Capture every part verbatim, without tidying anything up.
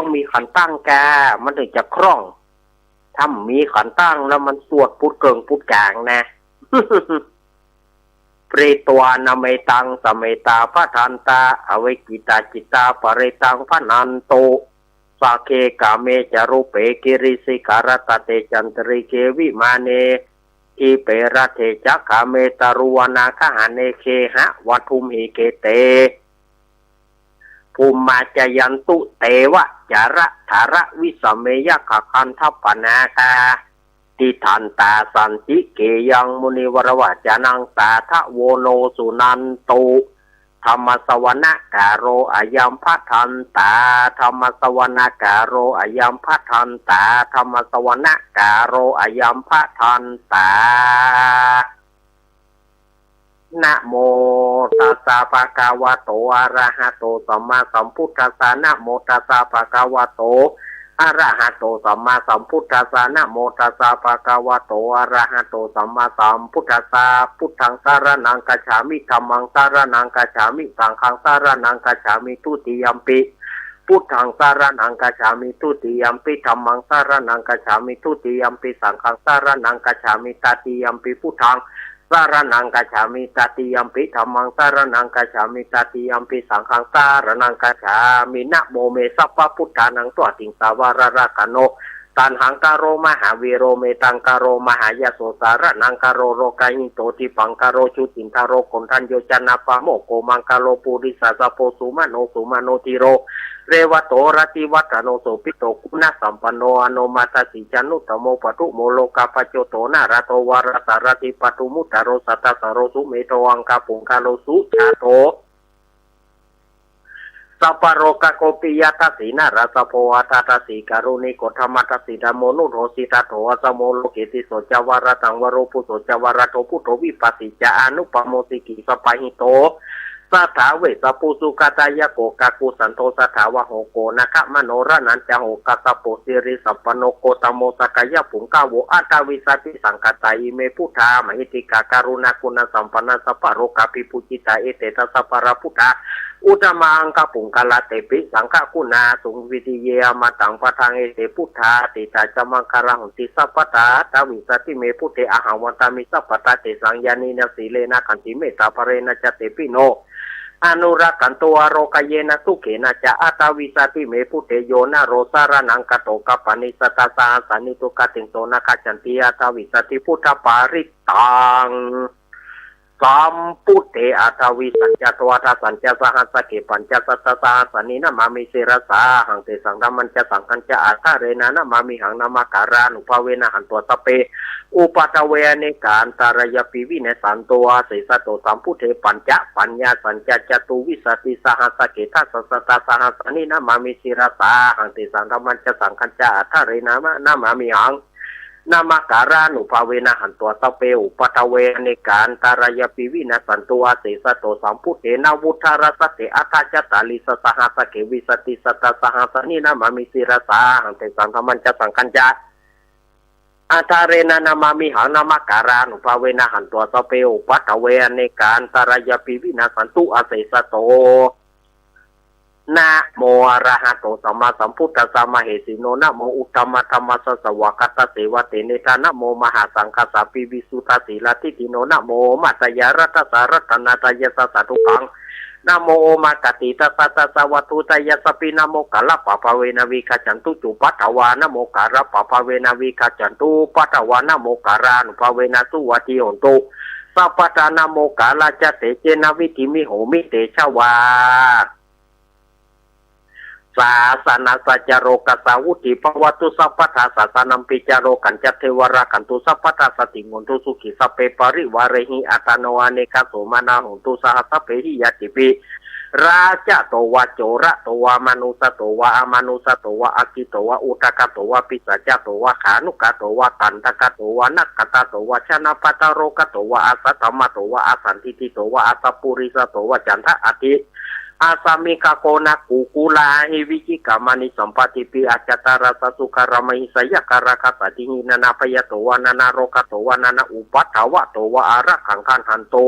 ต้องมีขันตั้งกา มันถึงจะคล่อง ถ้ามีขันตั้งแล้วมันสวดปุ๊ดเกิ่งปุ๊ดก๋างนะ ปริตวานะเมตัง สเมตตา พะทันตะ อวิกขิตาจิตตา ปริตตัง พะนันตุ สักเข กาเม จารุเป กิริสิขารทัตเต จันตริเข วิมาเน ทีเป รัตเถ จักขาเม ตารุวนา คหาเน เขหะวัตถุมหิ เขเต ภูมา จายันตุ เตวะ จาระ ธาระ วิสะเม ยักขะ คันธะปะนาคา ติฏฐันตา สันติเขยัง มุนิวรวะจานัง สาธะโว โน สุนันตุ ธัมมะสะวะนะกาโล อะยัม พะทันตา ธัมมะสะวะนะกาโล อะยัม พะทันตา ธัมมะสะวะนะกาโล อะยัม พะทันตา นะโมตัสสะ ภะคะวะโต อะระหะโต สัมมาสัมพุทธัสสะ นะโมตัสสะ ภะคะวะโต อะระหะโต สัมมาสัมพุทธัสสะ นะโมตัสสะ ภะคะวะโต อะระหะโต สัมมาสัมพุทธัสสะ พุทธัง สะระณัง กัจฉามิ ธัมมัง สะระณัง กัจฉามิ สังฆัง สะระณัง กัจฉามิ ทุติยัมปิ พุทธัง สะระณัง กัจฉามิ ทุติยัมปิ ธัมมัง สะระณัง กัจฉามิ ทุติยัมปิ สังฆัง สะระณัง กัจฉามิ ตติยัมปิ พุทธัง สะระณัง กัจฉามิ ตติยัมปิ ธัมมัง สะระณัง กัจฉามิ ตติยัมปิ สังฆัง สะระณัง กัจฉามิ นะโมเม สัพพะพุทธานัง ตวาติงสาวาระรักขาโน ตัณหัง กะโร มหาวีโร เมตตัง กะโร มหายะโส สะระณัง กะโร โลกะหิโต ทิปพัง กะโร จุตินทะโร โกณฑัญโญ จะนะปะโมกโข มังคะโล ปุริสะสะโพ สุมะโน สุมะโน ธีโร เรวะโต รติวัฒโน โสภิตโต คุณะสัมปันโน อโนมะทัสสิ จานุตตะโม ปทุมโม โลกะปัจโจโต นะระโต วะระสะระธิ ปทุมมุตตะโร สัตตะสะโร สุเมโธ อังคะปุงคะโล สุจาโต สัพพะโรคะโค ปิยะทัสสิ นะระสะโพ อัฏฐะทัสสิ กะรุณิโก ธรรมะทัสสิ ธัมโม นุโทสิตะโธ อัสสะโม โลเก ติสโส จะ วะระตัง วะโร ปุโส จะ วะระโท พุทโธ วิปัสสิ จะ อนุปะโมสิ กิสสะปะหิโต สัตถาเวสสะปุ สุขะทายะโก กะกุสันโธ สะถาวะโหโก นะคะมะโน ระนัญจะโห กัสสะโป สิริสัมปันโน โคตะโม สักกายะปุงกะโว อัฏฐะวิสสะติ สังคะตา อิเม พุทธา มหิทธิกา กะรุณาคุณะสัมปันนา สัพพะโรกาภิภูจิตา เอเต ทัสสะ ปะระพุทธา อุตตมะอังคะปุงคะละ เตปิ สังคะคุณา สุงวิทะเย อมะตัง ปะทัง เอเต พุทธา อตีตา จะ มังคะลา หอนติ สัพพะทา อัฏฐะวิสสะติ เม พุทเท อะหัง วันทามิ สัพพะทา เตสัง ญาณินะ สีเลนะ ขันติ เมตตา ภะเรนะ จะ เตปิ โน อนุรักขันตุ อาโรกะเยนะ สุเขนะ จะ อัฏฐะวิสสะติ เม พุทเท โยนะโร สะระณัง คโต คัปปะนิ สัตตะสะหัสสานิ ทุกขะเตโส นะ คัจฉันติ อัฏฐะวิสสะติ พุทธปาริตตัง สัมพุทเท อัฏฐะวิสสัญจะ ทวาทะสัญจะ สหัสสะเข ปัญจะ สัตตะสะหัสสานิ นะมามิ ศิรสาหัง เตสัง ธัมมัญจะ สังฆัญจะ อัฏฐะเรนะ นะมามิหัง นะมะการานุภาเวนะ หันตัสสะ สัพเพ อุปัฏฐเว อเนกา อันตะรายาปิ วินาสสันตุ อาเสสะตุ สัมพุทเท ปัญจะ ปัญญาสัญจะ จตุวิสสะติ สหัสสะเข ทัสสะ สัตตะสะหัสสานิ นะมามิ ศิรสาหัง เตสัง ธัมมัญจะ สังฆัญจะ อัฏฐะเรนะ นะมามิหัง นะมะการานุภาเวนะ หันตัสสะ สัพเพ อุปัฏฐเว อเนกา อันตะรายาปิ วินาสสันตุ อาเสสะตุ สัมพุทเท นะวุฏฐะรัสสะเข อัฏฐะจะตาลิสสะ สหัสสะเข วิสสะติ สัตตะสะหัสสานิ นะมามิ ศิรสาหัง เตสัง ธัมมัญจะ สังฆัญจะ อัฏฐะเรนะ นะมามิหัง นะมะการานุภาเวนะ หันตัสสะ สัพเพ อุปัฏฐเว อเนกา อันตะรายาปิ วินาสสันตุ อาเสสะตุ นะโม อะระหะโต สัมมาสัมพุทธัสสะ มะเหสิโน นะโม อุตตมะธัมมัสสะ สวากขาตัสเสวะ เตเนทะ นะโม มหาสังฆัสสะปิ วิสุทธะสีลาทิฏฐิโน นะโม โอมะตะยะรัตถัสสะ รัตนะตะยะสะ สาธุคัง นะโม โอมะกะติทัสสะ ทัสสะวัตถุตะยะสะปิ นะโม กาละปะภาเวนะ วิคัจฉันตุจุปัฏฐวา นะโม กาละปะภาเวนะ วิคัจฉันตุปัฏฐวา นะโม การานุภาเวนะ สุวัตถิโหนตุ สัพพะทา นะโม กาละจะเตเจนะ วิทธิมิโหมิ เตชะวา สาสะนะสะ จะโรกัสสา วุตถิภะวะตุ สัพพะทา สาสะนัมปิ จะโรกัญจะ เทวะรักขันตุ สัพพะทา สะทธิงโหนตุ สุขี สัพเพ ปะริวาเรหิ อัตตาโน อะเนกา โสมะนะ โหนตุ สะหัสสะเปหิ ญาติปิ ราชะโตวา โจระโตวา มานุสะโตวา อะมานุสะโตวา อะคิโตวา อุทะกะโตวา ปิศาจะโตวา ขานุกะโตวา กันทะกะโตวา นะกะตะโตวา ชนะปะทะโรกะโตวา อะสัตถะมะโตวา อะสันทิฏฐิโตวา อะสัปปุริสะโตวา จันทะ อะทิ อะสะมิกะ โกณะ กูกูละ อะหิ วิจิกะ มะณิ สัมปะติปิ อะจะตะรัสสะ สุกะระมะหิ สะยะกะระกะสะติหิ นะนะพะยะโตวา นะนะโรกะโตวา นะนะอุปัฏฐะวะโตวา อะระคัง ขันหันตุ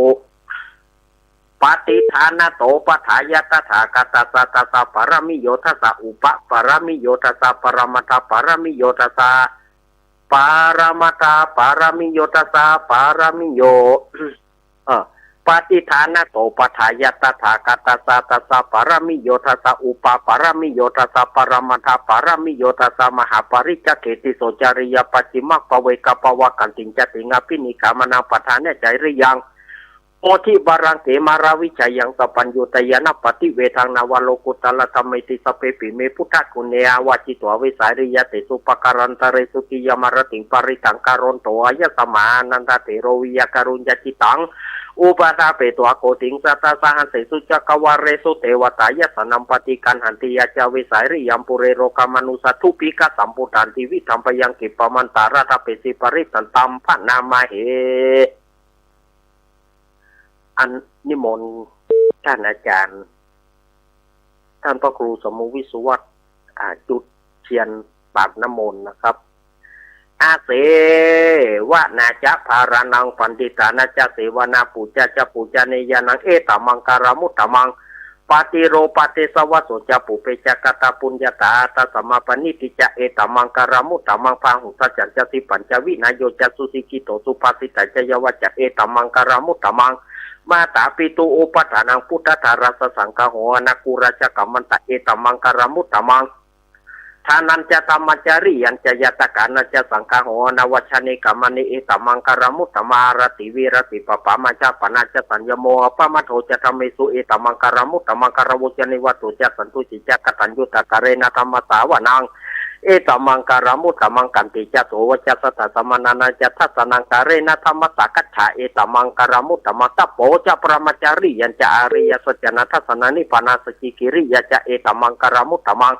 ปฏิฏฐานะโต ปัฏฐายัตถาคตาสสะ ตาสสะปารมิโย ทัสสะอุปปารมิโย ทัสสะปรมัตถปารมิโย ทัสสะปรมัตถปารมิโย ทัสสะปารมิโย เออ ปฏิฏฐานะโต ปัฏฐายัตถาคตาสสะ ตาสสะปารมิโย ทัสสะอุปปารมิโย ทัสสะปรมัตถปารมิโย ทัสสะมหาปริจจเขติโส จริยาปัจฉิมปเวกปวากัตถิง จติงอภินิกรรมณัง ปัฏฐานะจริยัง โพธิบาลังเก มาลวิชยัง สัพพัญญูตญาณปฏิเวทัง นวโลกุตตรธรรมเมติ สัพเพปิเม พุทธกุณเณ อาวาจิตวา เวสาลียะเตสุ ปการันตะเรสุ ติยมรติง ปริตัง กรันโต อายสมา นันทะเถโร วิยะกะรุญญะจิตตัง อุปทาเปตวา โกฏฐิง สัตตะสหัสเสสุ จักกวาเลสุ เตวะตา ยัสสะนัม ปฏิกัณหันติ ยาจา เวสาลียัง ปุเรโรคามานุสสะ ทุพภิกขะสัมปุทธันติ วิธัมปยัง กิปปะมันตะระทะเปสิ ปริตตันตัม ภะนะมะเห อันนิมนต์ต้านอาจ๋ารย์ ต้านพระครูสมุห์วิสุวัต อ่า จุดเตียนปาดน้ำมนต์นะครับ อาเสวะนาจะ พารานัง ปัณฑิตานาจะ เสวนา ปูจะจะ ปูจะเนยานัง เอตะมังกะละมุตตะมัง ปาติโรปาเตสะวะโสจะ ปุพเพจะ กะตะปุญญาตา อัตตะสะมาปะณิติจะ เอตะมังกะละมุตตะมัง พาหุสัจจันจะ สีปัญจะ วินะโยจะ สุสิกขิโต สุภาสิตาจะ ยาวะจะ เอตะมังกะละมุตตะมัง มาตาปิตุ อุปัฏฐานัง ปุตตะทารัสสะ สังฆะโห อนะกุระจะ กัมมันตะ เอตะมังกะละมุตตะมัง ทานัญจะ ธัมมะจริยัญจะ ญาตะกานัญจะ สังฆะโห อนะวัชชะเน กัมมะเน เอตะมังกะละมุตตะมัง อาระติ วิระติ ปะปะมาจะ ปะนาจะ สัญญะโม อะปะมาโทจะ ธัมเมสุ เอตะมังกะละมุตตะมัง กะละโวจะ เนวะโตจะ สันตุติจะ กะตัญญูตะกะเรนะ ธัมมะสาวะนัง เอตะมังกะละมุตตะมัง ขันติจะ โสวะจะ สัตตะสะมานานัญจะ ทัสสะนังกะเรนะ ธัมมะสาคัจฉา เอตะมังกะละมุตตะมัง ตัปโปจะ ปะรมะจริยัญจะ อะริยสัจจะนะ ทัสสะนะ นิพพานะสัจฉิกิริยาจะ เอตะมังกะละมุตตะมัง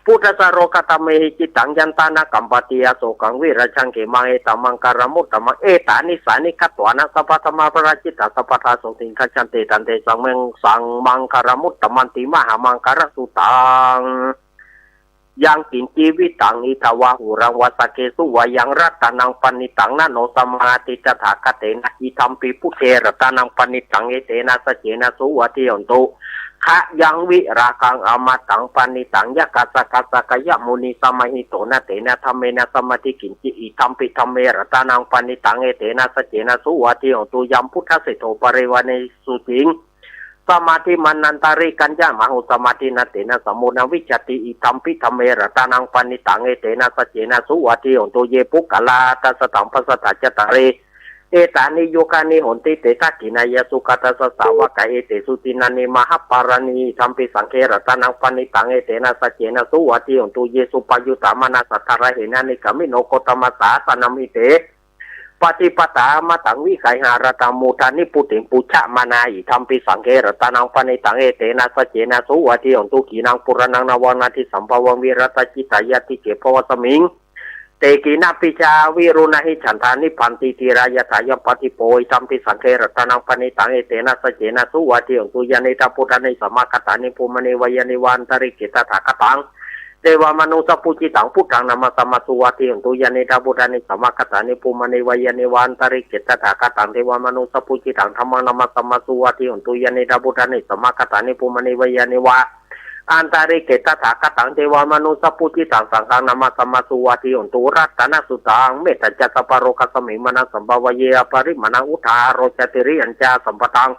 พุทธัสสะโลกัตตะเมหิ จิตตังยันตะนะกัมปะติ อโสกังวิราชัง เขมัง เอตะมังกะละมุตตะมัง เอตานิสสานิ ฆัตวานะ สัพพะธัมมาปะราจิตา สัพพะทาโสติง คัจฉันติ ตันเตสัง มัง สังมังกะละมุตตะมันติ มหามังกะละสุตตัง ยังกิญจิวิตัง อิทังวา หุรังวา สักเขสุวายัง รัตตะนังปะณิตัง นะโน สมาทิตถาคะเตนะ อิทัมปิ พุทเท รัตตะนังปะณิตัง เอเตนะ สัจเจนะ สุวัตถิโหนตุ ขะยังวิรากัง อะมะตังปะณิตัง ยักขะสะกะสะกะยะมุนี สมาหิโตนะ เตนะ ธัมเมนะ สมาธิกิญจิ อิทัมปิ ธัมเม รัตตะนังปะณิตัง เอเตนะ สัจเจนะ สุวัตถิโหนตุ ยัมพุทธะเสโท ปะริวาเนสุจิง สมาธิมานันตะริกัญญะมะหุสมาธินะ เตนะ สะโมนะ วิชชาติ อิทัมปิ ธัมเม รัตตะนังปะณิตัง เอเตนะ สัจเจนะ สุวัตถิโหนตุ เยปุคคะลา ทัสสะตัง ปัสสะทา จัตตาริ เอตานิ ยุคานิ โหนติ เต ทักขิณายะ สุขะทัสสะ สาวะกะ เอเตสุ ทินนานิ มหะปาราณี อิทัมปิ สังเฆ รัตตะนังปะณิตัง เอเตนะ สัจเจนะ สุวัตถิโหนตุ เย สุปะยุตตะ มานะ สัทธาระเหนะ นิกกามิโน โคตมะสสะนะ มิเต ปะติปะตา มะตัง วิหะริ หะระตะ มูทา นิพพุติง ปูชะมานา อิทัมปิ สังเฆ รัตตะนังปะณิตัง เอเตนะ สัจเจนะ สุวัตถิโหนตุ ขีณัง ปูระณัง นะวัง นาทิสัมภะวัง วิรัตะจิตตา ยะติเก ภวัสมิง เต ขีณะปีจา วิรุณะหิ ฉันทา นิบบันติ ธีรา ยะถา ยัมปะดีโป อิทัมปิ สังเฆ รัตตะนังปะณิตัง เอเตนะ สัจเจนะ สุวัตถิโหนตุ ยานี ดา พุทธานิ สมะกะตานิ ภูมาเนวะ ยานี วา อันตะริกเข ตถาคะตัง เตวะมะนุสสะปูจิตัง พุทธัง นะมะสสะมะ สุวัตถิโหนตุ ยานี ดา พุทธานิ สมะกะตานิ ภูมาเนวะ ยานี วา อันตะริกเข ตถาคะตัง เตวะมะนุสสะปูจิตัง ธัมมัง นะมะสสะมะ สุวัตถิโหนตุ ยานี ดา พุทธานิ สมะกะตานิ ภูมาเนวะ ยานี วา อันตะริกเข ตถาคะตัง เตวะมะนุสสะปูจิตัง สังฆัง นะมะสสะมะ สุวัตถิโหนตุ รัตตะนะสุตตัง เมตตาจะ สัพพะโลกัสสะมิง มานะสัมปะวะเย อะปะริมาณัง อุทาโรจะ ติริยัญจะ สัมปะทัง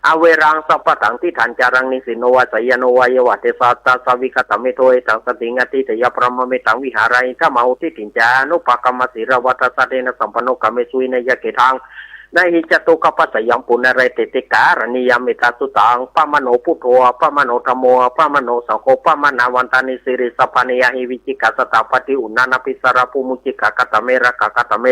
อะเวรัง สัพพะทัง ทิฏฐัญจะรัง นิสสินโน วา สายาโน วา ยะวะเทสะ ทัสสะ วิคตะเมโท เอตัง สันติง อะทิฏฐิยะ พะมะเมตัง วิหาระ อิทัง อาหุ ทิฏฐิญจะ อนุปะกัมมะ สีลาวะ ทัสสะ เตนะ สัมปันโน กาเมสุ วินะยะ เขทัง นะหิ จะตุคคะ ภัสสะยัง ปุนะเรเตติ กะรัณียัง เมตตาสุตตัง อะปะมะโน พุทโธ อะปะมะโน ธัมโม อะปะมะโน สังโฆ อะปะมะนาวันตานิ สิริสสะพานิ อะหิ วิจิกิจฉา สะถาปะฏิ อุนะนะภิสสะระ ภูมุจจิกา คะตะเม รักขะ คะตะเม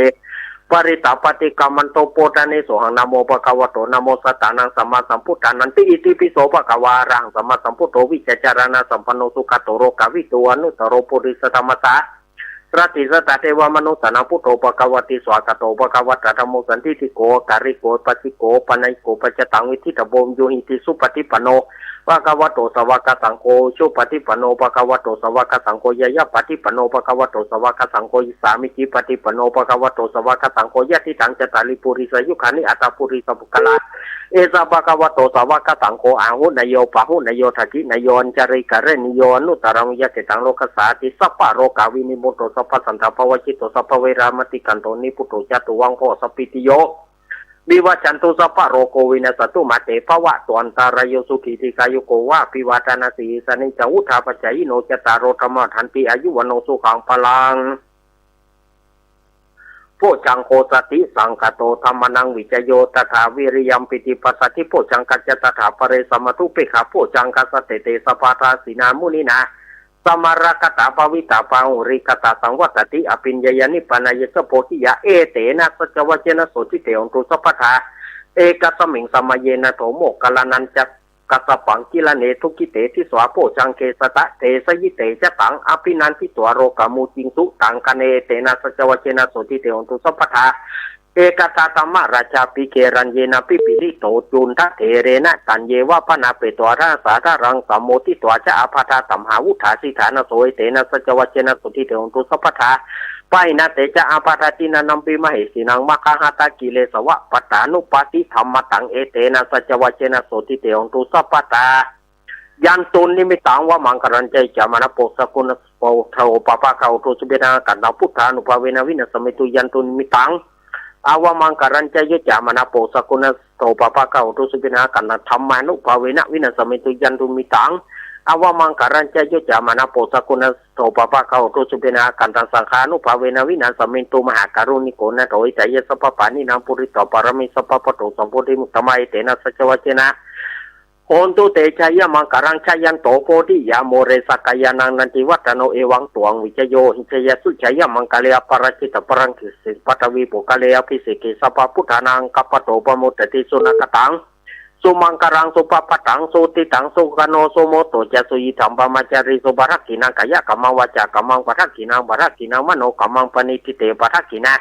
ปะริตตา ปะติกะมันโต โพทะเน โสหัง นะโม ภะคะวะโต นะโม สัตตานัง สัมมาสัมพุทธานันติ อิติปิโส ภะคะวา อะระหัง สัมมาสัมพุทโธ วิชชาจารณะสัมปันโน สุขะโต โลกาวิทู อนุตตะโร ปุริสะธัมมะสสะ รัตถิสัตตา เทวะมะนุสสานัง พุทโธ ภะคะวะติ สวากขาโต ภะคะวะตา ธัมโม สันทิฏฐิโก อะกาลิโก อะปะสิโก อะปะนะยิโก ปัจจตัง เวทิตถะโว วิญญูหิติ สุปะฏิปันโน ภะคะวะโต สาวะกะสังโฆ อุจุปะฏิปันโน ภะคะวะโต สาวะกะสังโฆ ญาญาปะฏิปันโน ภะคะวะโต สาวะกะสังโฆ สามีจิปะฏิปันโน ภะคะวะโต สาวะกะสังโฆ ยะทิตัง จัตตาริ ปุริสายุคานิ อัตถะปุริสปุคคละ เอสะ ภะคะวะโต สาวะกะสังโฆ อาหุเนโย ปาหุเนโย ทักขิเนโย อัญชะลีกะเรณีโย อนุตตะรัง วิยะเขตัง โลกัสสาติ สัพพะโรคาวินิมุตโต สัพพะสันตาปะวะจิตโต สัพพะเวรา มะติกันโต นิพพุโต จะตุวังโค สัพพิติโย วิวัชชันตุ สัพพะโรโค วินัสสันตุ มาเต ภะวะตุ อันตะราโย สุขี ทีฆายุโก วะ อภิวาทะนะสีลิสสะ นิจจัง วุฑฒาปะจายิโน จัตตาโร ธัมมา วัฑฒันติ อายุ วัณโณ สุขัง พะลัง โภชฌังโค สติสังคาโต ธัมมานัง วิจโย ตถา วิริยัง ปีติ ปัสสัทธิ โภชฌังกัสสะ ตถา ปะเร สะมะธุ เปกขา โภชฌังคัสสะ เตเต สะ พะทาสีนา มุนินา สะมะระกะตา ภะวิตา พะหุริกะตา สังวัตติ อภิญญายะ นิพพานายะ สะ โพธิยา เอเตนะ สัจจวะเจนะ โสตถิ เต โหนตุ สัพพะทา เอกัสสะมิง สะมะเยนะ โถ โมคคัลลานัญจะ กัสสะปัง กิลาเน ทุกขิเต ทิสสา โภชฌังเข สะตะ เตสะยิ เตชะตัง อะภินันทิตวา โรกามุจจิงสุ ตังคะเน เอเตนะ สัจจวะเจนะ โสตถิ เต โหนตุ สัพพะทา เอกัสสะ ธัมมะราชา ปิเก รัญเยนะ ปิปิลิโต จุณฑะเถเรนะ ตัญเยวะ พะนาเปตวา ทะนะสสา ทะรัง สะโมทิตวา จะ อาภาธา ตัมหา วุฑฒา สิฏฐานะโส เอเตนะ สัจจวะเจนะ โสตถิ เต โหนตุ สัพพะทา ปะหินาเตจะะ อาภาธา ทินนานัมปิ มะเหสีนัง มะคะหะตะ กิเลสวะ ปัตตานุปัสสิ ธัมมะตัง เอเตนะ สัจจวะเจนะ โสตถิ เต โหนตุ สัพพะทา ยันตุนนิมิตตัง อวะมังคะลัญจะ ยะ จามะนะโป สะกุณะโส โท ปะปะกะ โหตุ สุเปนะ กันตัง พุทธานุภาเวนะ วินาสะเมตุ ยันตุนนิมิตตัง อวะมังคะลัญจะ ยะ จามะนะโป สะกุณะโส ปะปะกะ โหตุ สุเปนะ กันตัง ธัมมานุภาเวนะ วินาสะเมตุ ยันตุนนิมิตตัง อวะมังคะลัญจะ ยะ จามะนะโป สะกุณะโส ปะปะกะ โหตุ สุเปนะ กันตัง สังฆานุภาเวนะ วินาสะเมตุ มหาการุณิโก นะโถ หิตายะ สัพพะปาณินัง ปูริตวา ปะระเม สัพพะ ปะโต สัมโพธิมุตตะมะ เอเตนะ สัจจวะเจนะ โหนตุ เตชะยะ มังคะลัง จะยันโต โพธิยา มูเล สักกายานัง นันทิวัดดะโน เอวัง ตวัง วิจโย หิง ชะยะสสุ ชะยะมังคะเล อะปะราจิตะ ปะรัง เกเส ปัตตะวี ปุคคะเล อะภิเสเก สัพพะ พุทธานัง อักขะปะโต ปะโมดะติ สุนะคะตัง สุมังคะลัง สุภะพะตัง สุติตัง สุขะโน สุมุตโต จะ สุยิธัม ปะมะจาริสุ ปะทักขิณัง กายะกัมมัง วาจากัมมัง ปะทักขิณัง ปะทักขิณัง มะโนกัมมัง ปะณิทิเต ปะทักขิณา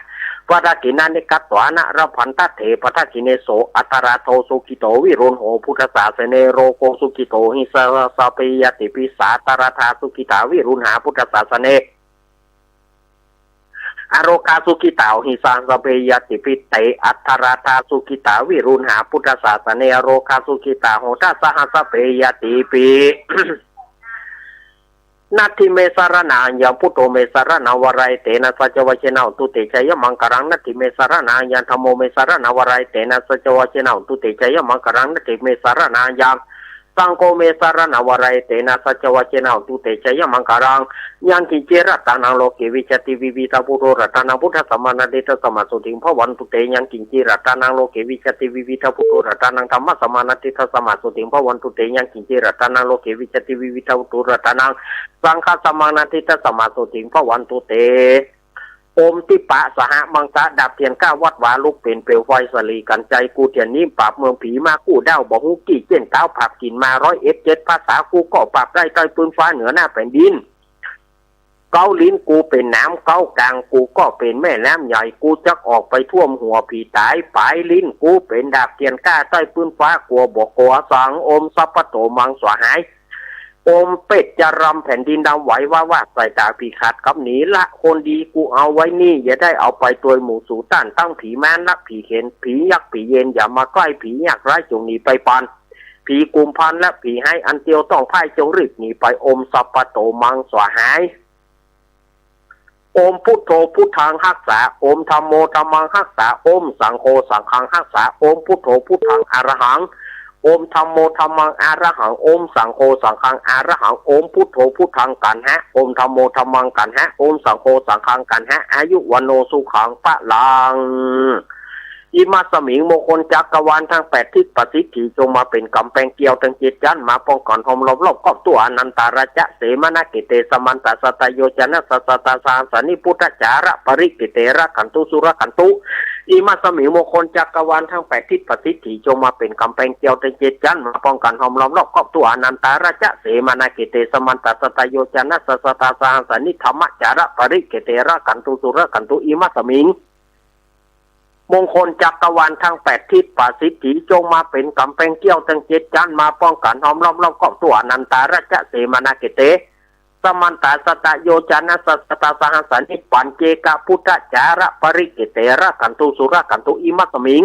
ปะทักขิณานิกัตถวานะ ละพันทะเถ ปะทักขิเณ โส อัตถะทาโท สุขิโต วิรุณโห พุทธสาสะเน โรโค สุขิโต หิสา สะเป ญาติปิ สา อัตถะทา สุขิตา วิรุณหา พุทธสาสะเน อโรคา สุขิตา หิสา สะเป ญาติปิ เต อัตถะทา สุขิตา วิรุณหา พุทธสาสะเน อโรคา สุขิตา โหตะสะหะ สะเป ญาติปิ นัตถิเม สะระณัง อัญญัง พุทโธ เม สะระณัง วะระ เอเตนะ สัจจวะเจนะ โหนตุ เตชะยะ มังคะลัง นัตถิเม สะระณัง อัญญัง ธัมโม เม สะระณัง วะระ เอเตนะ สัจจวะเจนะ โหนตุ เตชะยะ มังคะลัง นัตถิเม สะระณัง อัญญัง สังโฆ เม สะระณัง วะระ เอเตนะ สัจจวะเจนะ โหนตุ เตชะยะ มังคะลัง ยังกิญจิ รัตตานัง โลเก วิชชาติ วิวิธัง พุทโธ รัตตานัง พุทธัสสะ มานะ ทิฏฐัสสะ มะ โสติง ภะวันตุ เต ยังกิญจิ รัตตานัง โลเก วิชชาติ วิวิธัง พุทโธ รัตตานัง ธัมมัสสะ มานะ ทิฏฐัสสะ มะ โสติง ภะวันตุ เต ยังกิญจิ รัตตานัง โลเก วิชชาติ วิวิธัง พุทโธ รัตตานัง สังฆัสสะ มานะ ทิฏฐัสสะ มะ โสติง ภะวันตุ เต โอม ทิปปะสหะมังสะ ดาบเตียนก้าวัดวา ลุกเป๋นเปลวไฟสะหลีกั๋น ใจ๋กู้เตียนนี้ ปราบเมืองผี มากู้ด้าวบ่ฮู้กี่ เจี้ยนก้าวผาบกิ๋น มาร้อยเอ็ดเจ็ดภาษา กูก็ปราบได้ ใต้ปื้นฟ้า เหนือหน้าแผ่นดิน เก๊าลิ้นกูเป๋นน้ำ เก๊ากางกูก็เป๋นแม่น้ำใหญ่ กูจักออกไปท่วมหัวผีต๋าย ปายลิ้นกูเป๋นดาบเตียนก้า ใต้ปื้นฟ้า กั๋วบ่กั๋วสัง โอม สัพพะโต มังสาหาย โอม เปชฌะรำ แผ่นดินดำไหวว้าๆ สายต๋าผีขาดกำหนี ละคนดีกูเอาไว้นี่ อย่าได้เอาไปตวยหมู่สูต้าน ตึงผีมารและผีเขน ผียักษ์ผีเยน อย่ามาใกล้ ผียากร้ายจงหนีไปปาน ผีกุมภานและผีฮ้าย อันเตียวต้องพ่าย จงรีบหนีไป โอม สัพพะโต มังสาหาย โอม พุทโธ พุทธัง ฮักษา โอม ธัมโม ธัมมัง ฮักษา โอม สังโฆ สังฆัง ฮักษา โอม พุทโธ พุทธัง อะระหัง โอม ธัมโม ธัมมัง อะระหัง โอม สังโฆ สังฆัง อะระหัง โอม พุทโธ พุทธัง กัณหะ โอม ธัมโม ธัมมัง กัณหะ โอม สังโฆ สังฆัง กัณหะ อายุ วัณโณ สุขัง พะลัง อิมัสสมิง มงคลจักรวาลทั้งแปดทิศ ประสิทธิ จงมาเป๋นก๋ำแปงเกลียวทั้งเจ็ดจั๊น มาป้องกั๋นห้อมล้อมรอบครอบทั่ว อานันตาราชเสมานะเขเต สะมันตะ สะตะโยจะนะ สะสะตะ สะหัสสานิ พุทธจาระปะริเขเต รักขันตุ สุรักขันตุ อิมัสสมิง มงคลจักรวาลทั้งแปดทิศ ประสิทธิ จงมาเป๋นก๋ำแปงเกลียวทั้งเจ็ดจั๊น มาป้องกั๋นห้อมล้อมรอบครอบทั่ว อานันตาราชเสมานะเขเต สะมันตะ สะตะโยจะนะ สะสะตะ สะหัสสานิ ธรรมจาระปะริเขเต รักขันตุ สุรักขันตุ อิมัสสมิง มงคลจักรวาลทั้งแปดทิศประสิทธิ จงมาเป๋นก๋ำแปงเกี้ยวตึงเจ็ดจั๊น มาป้องกั๋นห้อมล้อมรอบครอบทั่ว อนันตารัชเสมนาเขเต สมันตาสตโยจนะสะสะตาสหัสสานิ ปัญเจกะพุทธจาระปริเขเต รักขันตุสุรักขันตุ อิมัสสมิง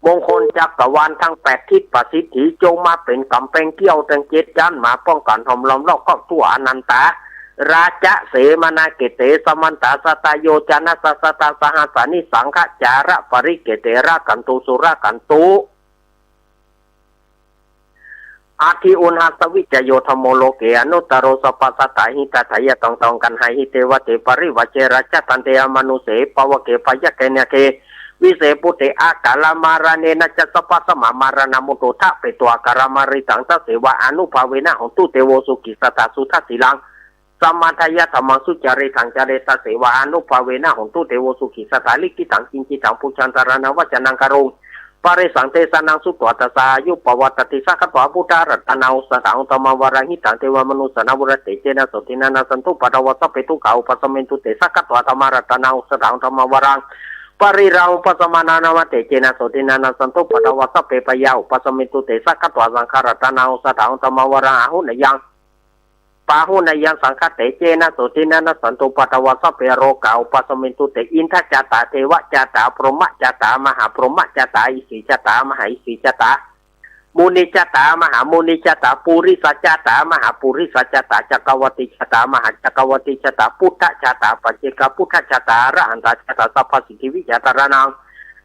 มงคลจักรวาลทั้งแปดทิศประสิทธิ จงมาเป๋นก๋ำแปงเกี้ยวตึงเจ็ดจั๊น มาป้องกั๋นห้อมล้อมรอบครอบทั่ว อนันตารัชเสมนาเขเต สมันตาสตโยจนะสะสะตาสหัสสานิ สังฆจาระปริเขเต รักขันตุสุรักขันตุ อทธิอุณหัสสวิจโย ธัมโม โลเก อนุตตโร สัพพะสัตตาหิตาทายะ ตัง ตัง กัณหา หิเตวะเต ปริวาเจ รัจจทันเต อมนุสเส ปะวะเก ปะยะเก เน เก วิเส ปุเต อะกาละมะระเณนะจะ สัพพะสะมะมะระณะมุตตุ ทะเปตุ อะกาละมะริตัง ทะเสวะ อานุภาเวนะ โหนตุ เตโว สุขิ สัตถา สุทะสีลัง สะมะทายะ ธัมมัง สุจาริตัง จาเร ทะเสวะ อานุภาเวนะ โหนตุ เตโว สุขิ สัตถา ลิขิตัง กิญจิตัง ปูชา สะระณะวัจจะนัง กะโรมิ ปะเรสัง เตสะนัง สุตวา ตัสสะ อายุ ปะวัตติ สักขะตวา พุทธะ รัตตะนัง โอสะถะ ธัมมะ วารัง หิตัง เตวะมะนุสสานะ วุรัตติ เตนะ โสตินะ นัสสันตุ ปะทะวา สัพเพ ทุกขา อุปะสะเมนตุ เต สักขะตวา ธัมมะ รัตตะนัง โอสะถะ ธัมมะ วารัง ปะริรัง อุปะสะมะนะ นะวัตติ เตนะ โสตินะ นัสสันตุ ปะทะวา สัพเพ พยา อุปะสะเมนตุ เต สักขะตวา สังฆะ รัตตะนัง โอสะถะ ธัมมะ วารัง อาหุเนยัง ปาหุเนยัง สังฆะ เตเจนะ โสตินะ นัสสันตุ ปะทะวา สัพเพ โรกา อุปะสะเมนตุ เต อินทะจะตา เทวะจะตา พรหมะจะตา มหาพรหมะจะตา อิสสีจะตา มหาอิสสีจะตา มุนิจะตา มหามุนิจะตา ปุริสะจะตา มหาปุริสะจะตา จักกะวัตติจะตา มหาจักกะวัตติจะตา พุทธะจะตา ปัจเจกะพุทธะจะตา อรหันตะจะตา สัพพะสิทธิวิชาตะระนัง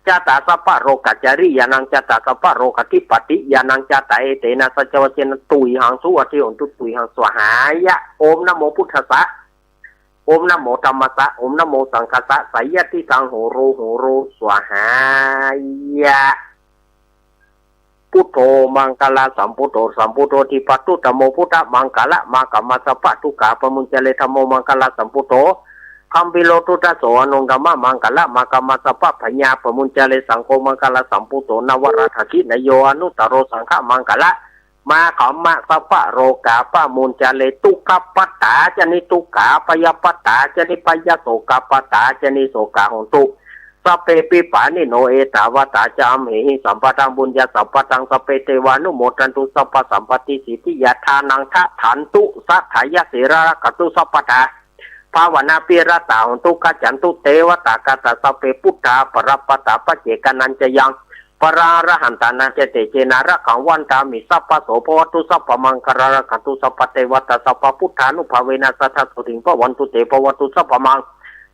จะตา สัพพะโรกะจาริยานัง จะตา สัพพะโรกะทิปปะติยานัง จะตา เอเตนะ สัจจะวัจเจนะ ตุยหัง สุวัตถิโหนตุ ตุยหัง สวาหายะ โอมนะโมพุทธัสสะ โอมนะโมธัมมัสสะ โอมนะโมสังฆัสสะ สะยะติสัง โหโร โหโร สวาหายะ พุทโธ มังคะละสัมพุทโธ สัมพุทโธ ทิปะตุ ธัมโม พุทธะมังคะละ มะ กะมะ สัพพะทุกขา ปะมุญจะเร ธัมโม มังคะละสัมพุทโธ คัมภีโร ทุตตะโส อนุกะมะ มังคะละ มะ กะมะ สัพพะพยา ปะมุญจะเร สังโฆ มังคะละสัมพุทโธ นะวะระถะขินะโย อนุตตะโร สังฆะมังคะละ มะ กะมะ สัพพะโรกา ปะมุญจะเร ทุกขะปะตาจะ นิทุกขา พยะปะตาจะ นิพยะ โสกะปะตาจะ นิโสกา โหนตุ สัพเพปิปะนิโน เอตาวะตาจะ อัมเหหิ สัมปะทัง ปุญญะสัมปะทัง สัพเพเตวานุโมทันตุ สัพพะสัมปะติสิทธิยา ทานัง ทะถันตุ สัตถายะ สีลัง รักขันตุ สัพพะทา ภาวะนา อภิรัตตา โหนตุ ขัจฉันตุ เตวะตากาตา สัพเพ พุทธา ปะระปะตา ปัจเจกานัญจะยัง ปะรัง อรหันตานัญจะ เตเจนะ รักขัง วัณฑามิ สัพพะโส ภะวันตุ สัพพะมังคะลัง รักขันตุ สัพพะเตวะตา สัพพะพุทธานุภาเวนะ สัตถา โสติง ภะวันตุ เต ภะวันตุ สัพพะมัง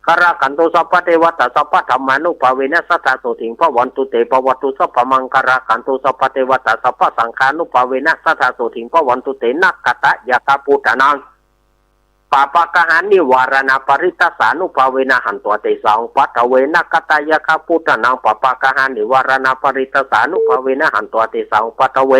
คะลัง รักขันตุ สัพพะเทวะตา สัพพะธัมมานุภาเวนะ สัตถา โสติง ภะวันตุ เต ภะวันตุ สัพพะมังคะลัง รักขันตุ สัพพะเทวะตา สัพพะสังฆานุภาเวนะ สัตถา โสติง ภะวันตุ เต นะคะตะยะคะ พุทธานัง ปาปะกะหา นิวาระณา ปะริตตะสานุภาเวนะ หันตวา เตสัง อุปัฏฐะเว นะคะตะยะคะ พุทธานัง ปาปะกะหา นิวาระณา ปะริตตะสานุภาเวนะ หันตวา เตสัง อุปัฏฐะเว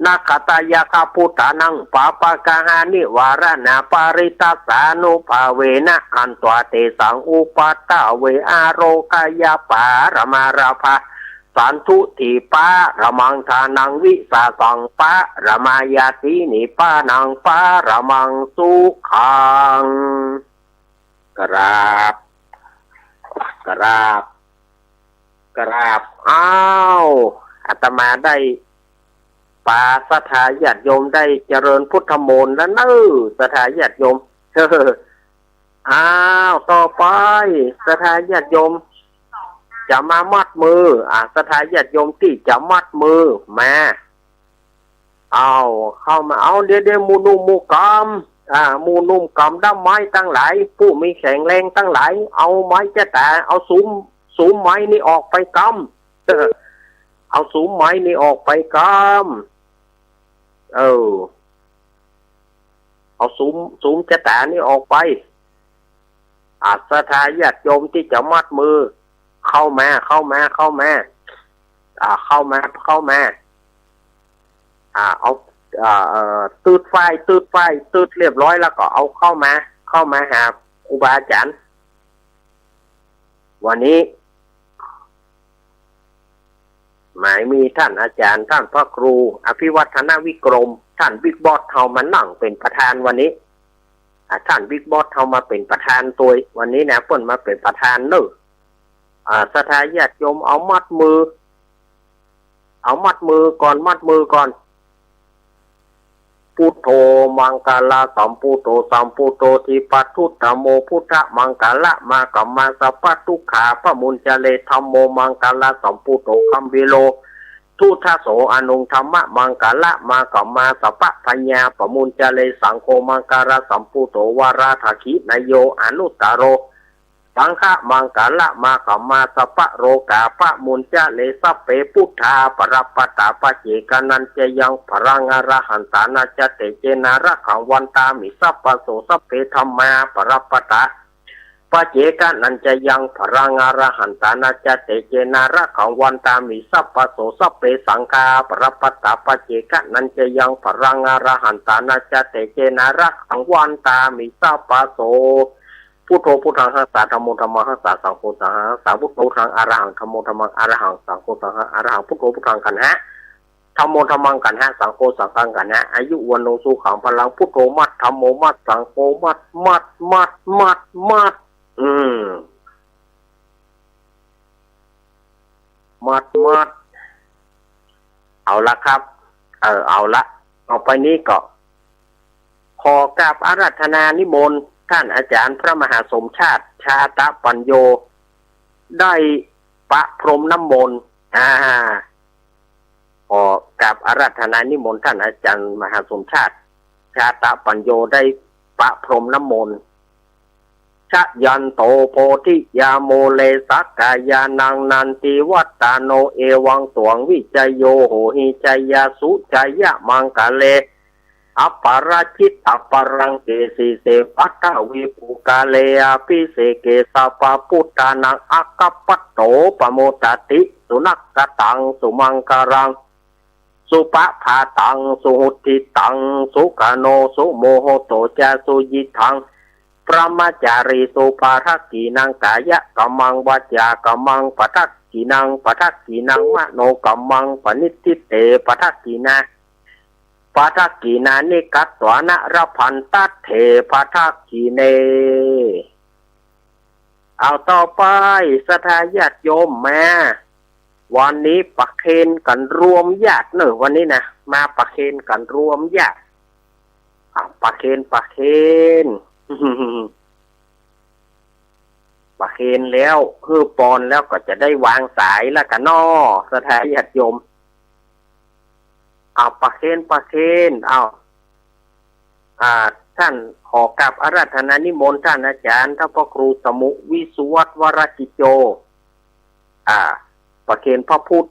นะคะตะยะคะ พุทธานัง ปาปะกะหา นิวาระณา ปะริตตะสานุภาเวนะ หันตวา เตสัง อุปัฏฐะเว อะโรคะยะปะระมาลาภา สันตุติปะระมัง ทานัง วิสาสัง ปะระมาญาติ นิพพานัง ปะระมัง สุขัง กราบ กราบ กราบ อ้าว อาตมาได้ปาศรัทธาญาติโยมได้เจริญพุทธมนต์แล้วเน่อ ศรัทธาญาติโยม อ้าว ต่อไป ศรัทธาญาติโยม จะมามัดมือ อ่า ศรัทธาญาติโยมตี้จะมัดมือ มา เอา เข้ามา เอา เดี๋ยว เดี๋ยว หมู่หนุ่มหมู่กำ อ่า หมู่หนุ่มกำด้ามไม้ตังหลาย ผู้มีแข็งแรงตังหลาย เอาไม้จะต๋า เอาสุม สุมไม้นี่ออกไปกำ เอาสุมไม้นี่ออกไปกำ เออ เอาสุม สุมจะต๋านี่ออกไป อ่า ศรัทธาญาติโยมตี้จะมัดมือ เข้ามา เข้ามา เข้ามา อ่า เข้ามา เข้ามา อ่า เอา อ่า เอ่อ ตืดไฟ ตืดไฟ ตืดเรียบร้อยแล้วก็เอาเข้ามา เข้ามาหาครูบาอาจารย์ วันนี้ หมายมีต้านอาจ๋ารย์ ต้านพระครูอภิวัฒนวิกรม ต้านบิ๊กบอสเฮามานั่งเป๋นประธานวันนี้ อ่า ต้านบิ๊กบอสเฮามาเป๋นประธานตวย วันนี้นะ เปิ้นมาเป๋นประธานเน่อ อ่า ศรัทธาญาติโยม เอามัดมือ เอามัดมือก่อน มัดมือก่อน Buddho maṅgalasambuddho sambuddho dippaduttamo, buddhamaṅgalamāgamma sabbadukkhā pamuñcare. Dhammo maṅgalasambuddho gambhīro duddaso aṇuṃ, dhammamaṅgalamāgamma sabbabhayā pamuñcare. Saṅgho maṅgalasambuddho varadakkhiṇeyyo anuttaro, saṅghamaṅgalamāgamma sabbarogā pamuñcare. Sabbe buddhā balappattā paccekānañca yaṃ balaṃ arahantānañca tejena rakkhaṃ vandāmi sabbaso. Sabbe dhammā balappattā paccekānañca yaṃ balaṃ arahantānañca tejena rakkhaṃ vandāmi sabbaso. Sabbe saṅghā balappattā paccekānañca yaṃ balaṃ arahantānañca tejena rakkhaṃ vandāmi sabbaso. Buddho buddhaṃ rakkha, dhammo dhammaṃ rakkha, saṅgho saṅghaṃ rakkha. Buddho buddhaṃ arahaṃ, dhammo dhammaṃ arahaṃ, saṅgho saṅghaṃ arahaṃ. Buddho buddhaṃ gaṇha, dhammo dhammaṃ gaṇha, saṅgho saṅghaṃ gaṇha. Āyu vaṇṇo sukhaṃ balaṃ. Buddho maṃ, dhammo maṃ, saṅgho maṃ, maṃ, maṃ, maṃ, maṃ. อืม มัดมัด เอาละครับ เออ เอาละ ต่อไปนี้ก็ ขอกราบอาราธนานิมนต์ท่านอาจารย์พระมหาสมชาติ ชาตะปัญโญ ได้ประพรมน้ำมนต์ อ่า ขอกราบอาราธนานิมนต์ท่านอาจารย์มหาสมชาติ ชาตะปัญโญ ได้ประพรมน้ำมนต์ Jayanto bodhiyā mūle sakyānaṃ nandivaḍḍhano, evaṃ tvaṃ vijayo hohi jayassu jayamaṅgale, aparājitapallaṅke sīse paṭhavipokkhare abhiseke sabbabuddhānaṃ aggappatto pamodati. Sunakkhattaṃ sumaṅgalaṃ, supabhātaṃ suhuṭṭhitaṃ, sukhaṇo sumuhutto ca suyiṭṭhaṃ brahmacārisu. Padakkhiṇaṃ kāyakammaṃ vācākammaṃ padakkhiṇaṃ, padakkhiṇaṃ manokammaṃ paṇidhi te padakkhiṇā, padakkhiṇāni katvāna labhantatthe padakkhiṇe. เอา ต่อไป ศรัทธาญาติโยมมา วันนี้ประเคนกั๋นรวมญาติเน่อ วันนี้นะ มาประเคนกั๋นรวมญาติ อ่ะ ประเคน ประเคน ประเคนแล้ว หื้อปอนแล้วก็จะได้วางสายแล้วกั๋นน้อ ศรัทธาญาติโยม เอา ประเคน ประเคน เอา อ่า ท่าน ขอกราบอาราธนานิมนต์ท่านอาจารย์ ท่านพระครูสมุ วิสุวัฒน์ วรกิจโจ อ่า ประเคนพระพุทธ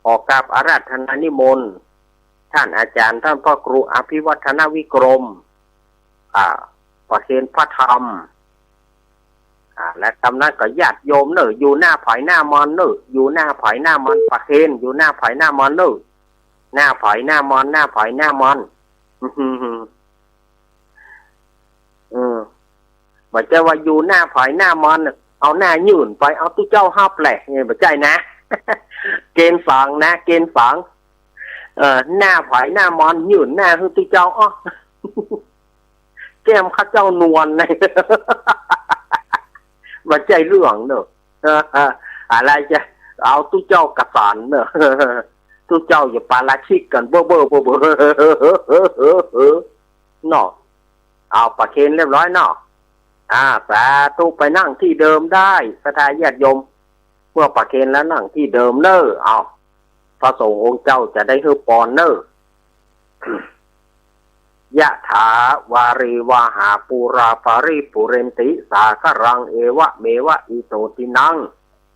ขอกราบอาราธนานิมนต์ท่านอาจารย์ ท่านพระครูอภิวัฒนวิกรม อ่า ประเคนพระธรรม อ่า และกำนั้นก็ญาติโยมเน่อ อยู่หน้าใผหน้ามันเน่อ อยู่หน้าใผหน้ามัน ประเคน อยู่หน้าใผหน้ามันเน่อ หน้าใผหน้ามัน หน้าใผหน้ามัน อืม บ่ใจ้ว่าอยู่หน้าใผหน้ามัน เอาหน้ายื่นไป เอาตุ๊เจ้าฮับแหละ เนี่ย บ่ใจ้นะ เกณฑ์สังนะ เกณฑ์สัง เอ่อ หน้าใผหน้ามัน ยื่นหน้าหื้อตุ๊เจ้า อ้อ แก้มเข้าเจ้านวลนะ บ่ใจ้เรื่องเน่อ เออ เออ อะไรจะ เอาตุ๊เจ้ากระสานเน่อ ตุ๊เจ้าอย่าปาราชิกกั๋น เบ้อเบ้อเบ้อเบ้อ เนาะ เอา ประเคนเรียบร้อยเนาะ อ่า สาธุ ไปนั่งที่เดิมได้ ศรัทธาญาติโยม เมื่อประเคนแล้วนั่งที่เดิมเน่อ เอา พระสงฆ์องค์เจ้าจะได้หื้อปอนเน่อ Yathā vārivahā pūrā paripūrenti sāgaraṃ, evameva ito dinnaṃ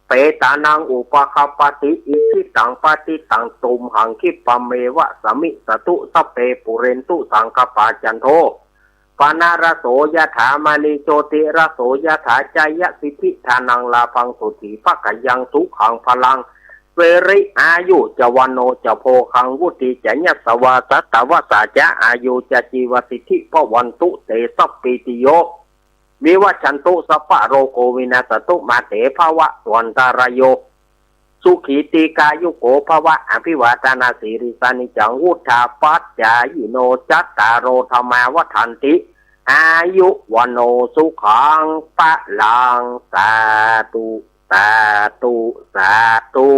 petānaṃ upakappati. Icchitaṃ patthitaṃ tumhaṃ khippameva samijjhatu, sabbe pūrentu saṅkappā, cando paṇṇaraso yathā, maṇi jotiraso yathā. Jayasiddhi dhanaṃ lābhaṃ sotthi bhāgyaṃ sukhaṃ balaṃ, siri āyu ca vaṇṇo ca bhogaṃ vuḍḍhī ca yasavā, satavassā ca āyū ca jīvasiddhī bhavantu te sabbītiyo vivajjantu, sabbarogo vinassatu, mā te bhavatvantarāyo, sukhī dīghāyuko bhava. Abhivādanasīlissa niccaṃ vuḍḍhāpacāyino, cattāro dhammā vaḍḍhanti, āyu vaṇṇo sukhaṃ balaṃ. Sādhu สาธุ สาธุ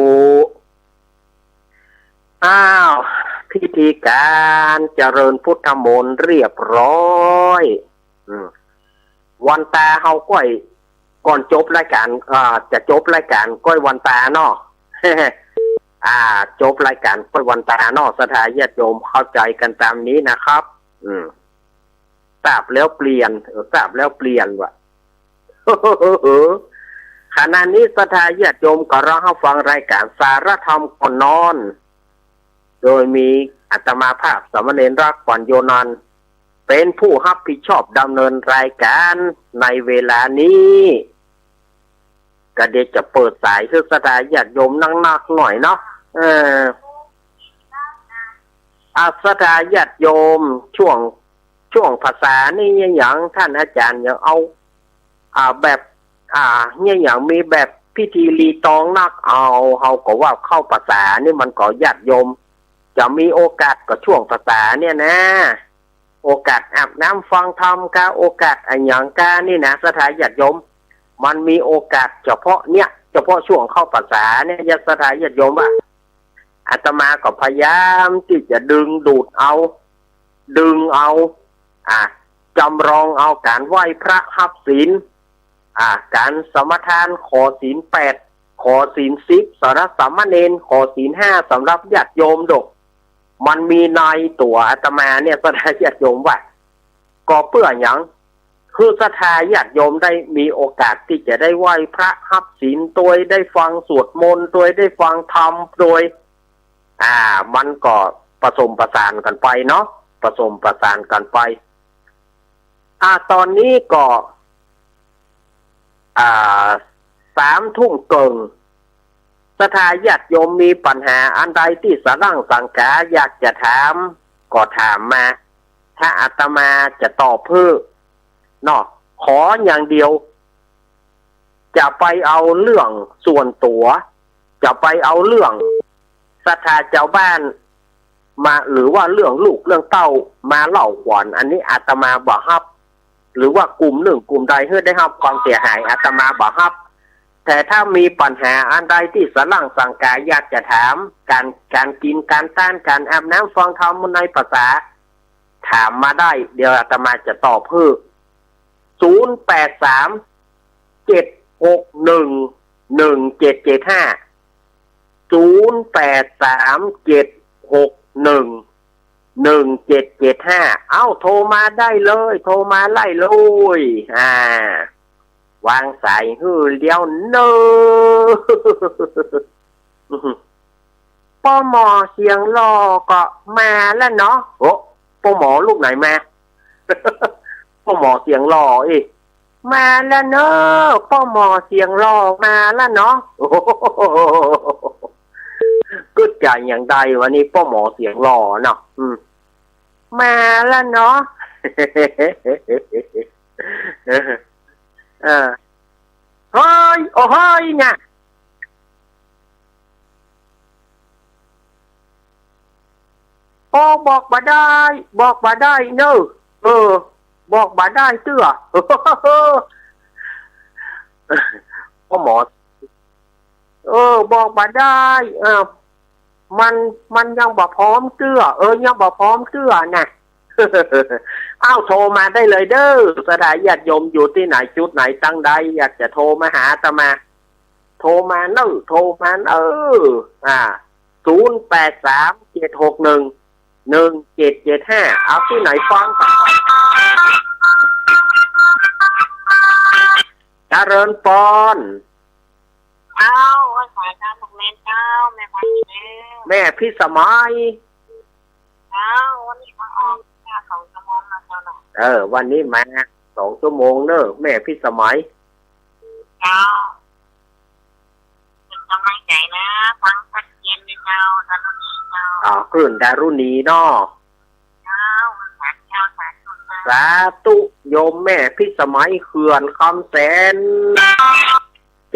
อ้าว พิธีก๋านเจริญพุทธมนต์เรียบร้อย อืม วันตาเฮาก้อย ก่อนจบรายก๋าน อ่า จะจบรายก๋านก้อยวันตาเนาะ อ่า จบรายก๋านก้อยวันตาเนาะ ศรัทธาญาติโยมเข้าใจ๋กั๋นต๋ามนี้นะครับ อืม ทราบแล้วเปลี่ยน เออ ทราบแล้วเปลี่ยนว่ะ ขณะนี้ศรัทธาญาติโยมก็รอฮับฟังรายก๋านสาระธรรมก่อนนอน โดยมีอาตมาภาพสามเณรรัก ขวัญโยนันท์ เป๋นผู้ฮับผิดชอบดำเนินรายก๋านในเวลานี้ ก็เดี๋ยวจะเปิดสายหื้อศรัทธาญาติโยมนักๆ หน่อยเนาะ เออ อ่ะ ศรัทธาญาติโยม ช่วง ช่วงภาษานี่เยียะหยัง ต้านอาจ๋ารย์เยียะเอา อ่า แบบ อ่า เยียะหยัง มีแบบพิธีรีตองนัก เอา เฮาก็ว่าเข้าภาษานี่มันก็ญาติโยม จะมีโอกาสก็ช่วงภาษาเนี่ยนะ โอกาสอาบน้ำฟังธรรมกา โอกาสอะหยังกานี่นะ ศรัทธาญาติโยม มันมีโอกาสเฉพาะเนี่ย เฉพาะช่วงเข้าภาษาเนี่ย ศรัทธาญาติโยมว่า อาตมาก็พยายามตี้จะดึงดูดเอา ดึงเอา อ่ะ จำลองเอาก๋านไหว้พระฮับศีล อ่ะ ก๋านสมาทานขอศีลแปด ขอศีลสิบสำหรับสามเณร ขอศีลห้าสำหรับญาติโยมดอก มันมีในตั๋วอาตมาเนี่ย ศรัทธาญาติโยมว่า ก็เปื้อหยัง คือศรัทธาญาติโยมได้มีโอกาสตี้จะได้ไหว้พระฮับศีลตวย ได้ฟังสวดมนต์ตวย ได้ฟังธรรมตวย อ่า มันก็ผสมผสานกั๋นไปเนาะ ผสมผสานกั๋นไป อ่า ต๋อนนี้ก็ อ่า สามทุ่มเกิ่ง ศรัทธาญาติโยมมีปัญหาอันใดตี้สะหลั้งสังก๋า อยากจะถาม ก็ถามมา ถ้าอาตมาจะตอบหื้อ เนาะ ขออย่างเดียว จะไปเอาเรื่องส่วนตั๋ว จะไปเอาเรื่องศรัทธาจาวบ้านมา หรือว่าเรื่องลูกเรื่องเต้ามาเล่าขวัญ อันนี้อาตมาบ่ฮับ หรือว่ากลุ่มนึ่งกลุ่มใดหื้อได้ฮับความเสียหาย อาตมาบ่ฮับ แต่ถ้ามีปัญหาอันใดตี้สะหลั้งสังก๋า อยากจะถาม ก๋าน ก๋านกิ๋น ก๋านต้าน ก๋านอาบน้ำฟังธรรมในภาษา ถามมาได้ เดี๋ยวอาตมาจะตอบหื้อ ศูนย์แปดสาม เจ็ดหกหนึ่ง หนึ่งเจ็ดเจ็ดห้า ศูนย์แปดสาม เจ็ดหกหนึ่ง หนึ่งเจ็ดเจ็ดห้า เอ้า โทรมาได้เลย โทรมาได้เลย อ่า วางสายหื้อแล้วเน่อ ป้อหมอเสียงหล่อก็มาแล้วเนาะ โอ้ ป้อหมอลูกไหนมา ป้อหมอเสียงหล่ออีก มาแล้วเนาะ ป้อหมอเสียงหล่อมาแล้วเนาะ กึ๊ดจ๋าอย่างใดวันนี้ ป้อหมอเสียงหล่อเนาะ อืม มาแล้วเนาะ เออ เฮ้ย โอ้เฮ้ยเนี่ย โอ้ บอกบ่ได้ บอกบ่ได้เนอะ เออ บอกบ่ได้เตื้อ ป้อหมอ เออ บอกบ่ได้ เออ มัน มันยังบ่พร้อมเตื้อ เออ ยังบ่พร้อมเตื้อน่ะ เอ้า โทรมาได้เลยเด้อ ศรัทธาญาติโยมอยู่ตี้ไหน จุดไหน ตังใด อยากจะโทรมาหาอาตมา โทรมาเน่อ โทรมาเน่อ อ่า ศูนย์แปดสาม เจ็ดหกหนึ่ง หนึ่งเจ็ดเจ็ดห้า เอาตี้ไหนฟัง เจริญปอน เจ้า ไหว้สาเจ้า แม่เจ้า แม่พิสมัย เจ้า วันนี้มาออกมาสองชั่วโมงแล้วเจ้าเนาะ เออ วันนี้มาสองชั่วโมงเน่อ แม่พิสมัย เจ้า เป๋นก๋ำลังใจ๋นะ ฟังตะเคียนเลยเจ้า ดารุณีเจ้า อ่า คลื่นดารุณีเนาะ เจ้า สาธุเจ้า สาธุเจ้า สาธุ โยมแม่พิสมัย เขื่อนคำแสน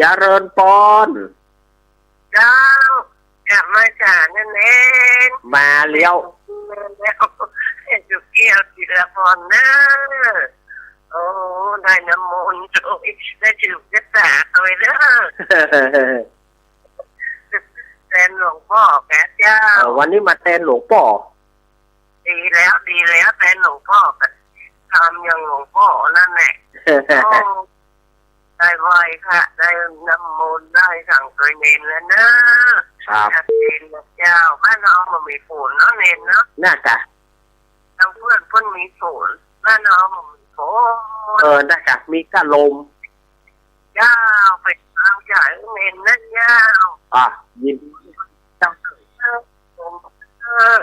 เจริญปอน เจ้า กลับมาจากนั่นเอง มาแล้ว มาแล้ว อยู่เกี่ยวศิลปอนนะ โอ้ ได้น้ำมนต์ด้วย ได้ถือพรรษาตัว ไปเด้อ แตนหลวงป้อแกเจ้า เออ วันนี้มาแตนหลวงป้อ ดีแล้ว ดีแล้ว แตนหลวงป้อก็ทำอย่างหลวงป้อนั่นแหละ โอ้ ได้ไหว้พระ ได้น้ำมนต์ ได้สังฆเณรแล้วเนอะ ครับ ชัดเจนนะเจ้า บ้านเฮาบ่มีฝนเนาะเณรเนาะ น่ากะ ตางเปื้อนเปิ้นมีฝน บ้านเฮาบ่มีฝน เออ น่ากะ มีก้าลม เจ้า เป๋นกำลังใจ๋หื้อเณรนะเจ้า อ่ะ ยินดี เจ้า เออ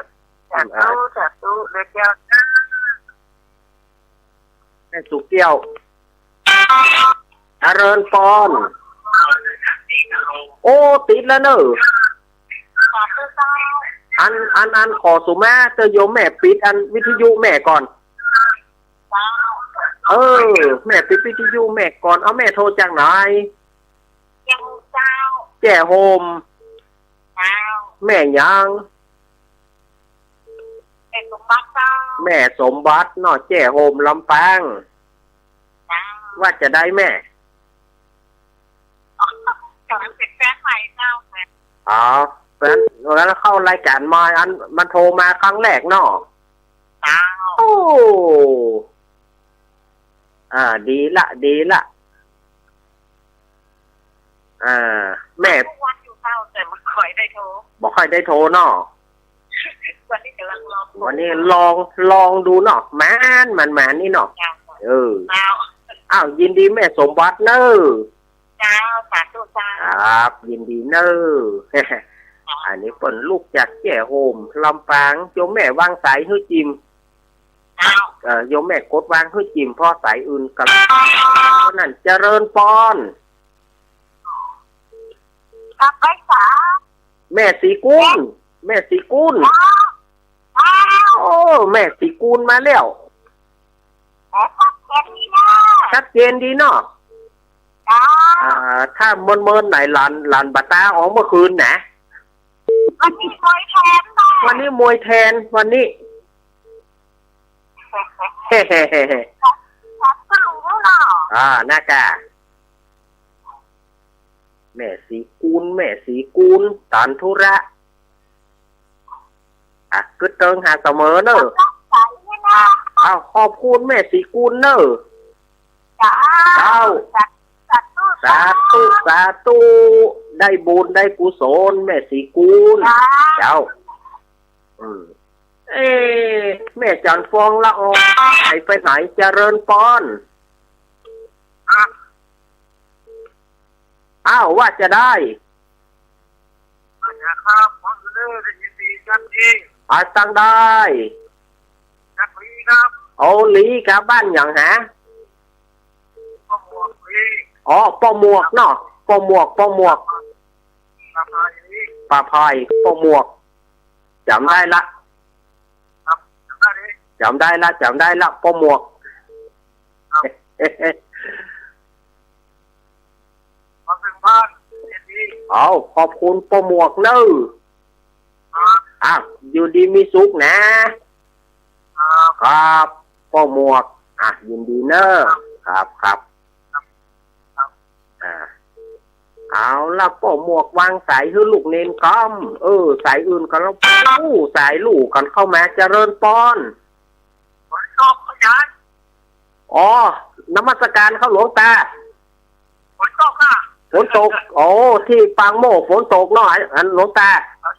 สาธุ สาธุ เด้อเจ้า แม่สุเกี้ยว เจริญปอน โอ้ ติดแล้วเนอะ อัน อัน อัน ขอสุมาเตอโยมแม่ปิดอันวิทยุแม่ก่อน เออ แม่ปิดวิทยุแม่ก่อน เอาแม่โทรจากไหน แจ้โฮม เจ้า แม่หยัง แม่สมบัติเจ้า แม่สมบัติเนาะ แจ้โฮมลำปาง เจ้า ว่าจะได้แม่ อ๋อ แฟนใหม่เจ้า อ๋อ แฟน แล้วเข้ารายการมา อัน มันโทรมาครั้งแรกเนาะ เจ้า โอ้ อ่า ดีละ ดีละ อ่า แม่ ทุกวันอยู่เจ้า แต่บ่ค่อยได้โทร บ่ค่อยได้โทรเนาะ วันนี้กำลังลอง วันนี้ลอง ลองดูเนาะ หมาน หมาน หมานนี่เนาะ เจ้า เออ เจ้า อ้าว ยินดีแม่สมบัติเนอะ เจ้า สาธุเจ้า ครับ ยินดีเนอะ อันนี้เปิ้นลูกจากเจ้โฮมลำปาง โยมแม่วางสายหื้อจิม เจ้า เอ่อ โยมแม่กดวางหื้อจิม เพราะสายอื่นกำลัง เพราะนั้นเจริญปอน กลับไปสา แม่ศรีกุล แม่ศรีกุล เจ้า เจ้า โอ้ แม่ศรีกุลมาแล้ว อ๋อ ชัดเจนดีนะ ชัดเจนดีเนาะ เจ้า อ่า ถ้าเมินๆ ไหนหลาน หลานบ่ตาออกเมื่อคืนนะ วันนี้มวยแทนนะ วันนี้มวยแทน วันนี้ เฮ้ๆๆๆ ชัดก็รู้แล้วเนาะ อ่า น่ากะ แม่ศรีกุล แม่ศรีกุล ตันธุระ อ่ะ กึ๊ดเติงหาเสมอเนอะ เอา ขอบคุณแม่ศรีกุลเนอะ เจ้า เจ้า สาธุ สาธุ สาธุ ได้บุญได้กุศล แม่ศรีกุล เจ้า เจ้า อืม เอ๊ะ แม่จันทร์ฟองละออง หายไปไหน เจริญปอน อ้าว ว่าจะได้ นะครับ ผมอยู่เด้อ ได้ยินดีครับพี่ อาตังได้ ครับพี่ครับ เอาหลีครับ บ้านหยังฮะ ป้อหมวกพี่ อ๋อ ป้อหมวกเนาะ ป้อหมวก ป้อหมวก ครับพี่ ป้าภัย ป้อหมวก จ๋ำได้ละ ครับ จ๋ำได้ดิ จ๋ำได้ละ จ๋ำได้ละ ป้อหมวก ครับ มาถึงบ้าน ยินดี เอา ขอบคุณป้อหมวกเนอะ ครับ อ่ะ อยู่ดีมีสุขนะ ครับ ครับ ป้อหมวก อ่ะ ยินดีเนอะ ครับ ครับ ครับ ครับ อ่า เอาละ ป้อหมวกวางสายหื้อลูกเณรกำ เออ สายอื่นก็แล้ว อู้ สายลู่กันเข้ามา เจริญปอน ฝนตกอาจ๋ารย์ อ๋อ นมัสการครับหลวงตา ฝนตกอ่ะ ฝนตก โอ้ ที่ปางโมกข์ฝนตกเนาะ อัน อันหลวงตา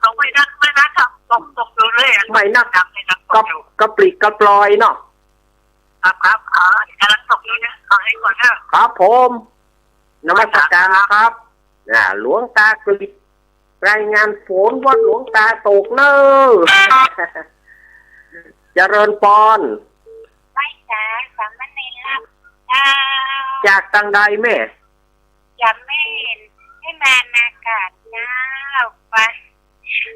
ตกไม่นัก ไม่นักครับ ตก ตกอยู่เรื่อยอะ ไม่นัก ไม่นัก ตกอยู่ กระปริกระปรอยเนาะ ครับ ครับ อ๋อ กำลังตกอยู่เนี่ย ขอให้ก่อนเถอะ ครับผม นมัสการครับ อ่า หลวงตากฤษ รายงานฝนว่าหลวงตาตกเน้อ เจริญปอน ไหว้สา สามเณรรับเจ้า จากตังใดแม่ จากแม่เห็นให้มานากาศเจ้า ไป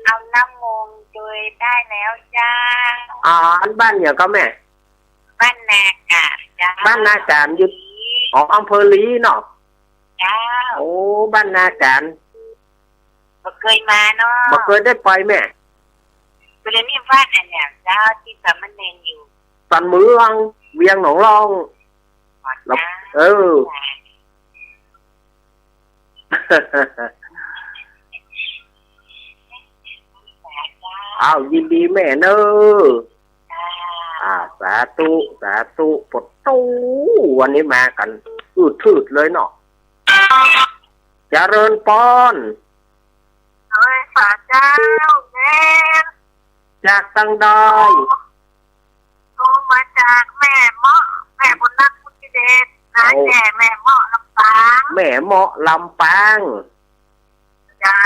เอาน้ำมนต์โดยได้แล้วเจ้า อ๋อ อันบ้านหยังก็แม่ บ้านนากาศเจ้า บ้านนากาศอยู่ อ๋อ อำเภอลีเนาะ เจ้า โอ้ บ้านนากาศ บ่เกยมาเนาะ บ่เกยได้ไปแม่ บริเวณนี้บ้านอันเนี้ยเจ้า ตี้สามเณรอยู่ สันเมือง เวียงหนองล่อง อ๋อ แล้ว เจ้า เออ เจ้า อ้าว ยินดีแม่เน้อ อ่า สาธุ สาธุ ปะโธ่ วันนี้มากั๋น อืดถืดเลยเนาะ เจริญปอน เอ้ย สาเจ้า แม่ จากตังใด โทรมาจากแม่เมาะ แม่บุญนัก พุทธิเดช นาแก่ แม่เมาะ ลำปาง แม่เมาะ ลำปาง เจ้า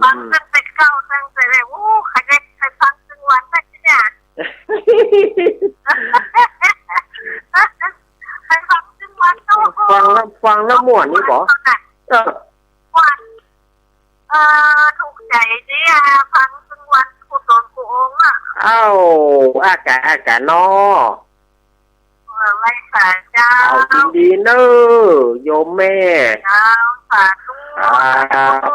ฟังตั้งแต่เก๊าตั้งแต่แรก โอ้ ใค่ได้ ใค่ฟังตึงวันนะเนี่ย ใค่ฟังตึงวัน โอ้โห ฟังแล้ว ฟังแล้วม่วนนี่บ่ ม่วน เออ ม่วน เออ ถูกใจ๋ดีอะ ฟังตึงวัน กู้ต๋นกู้องค์อะ อ้าว อากาศ อากาศเนาะ เออ ไหว้สาเจ้า อ้าว ยินดีเน้อ โยมแม่ เจ้า สาธุ ครับ สาธุ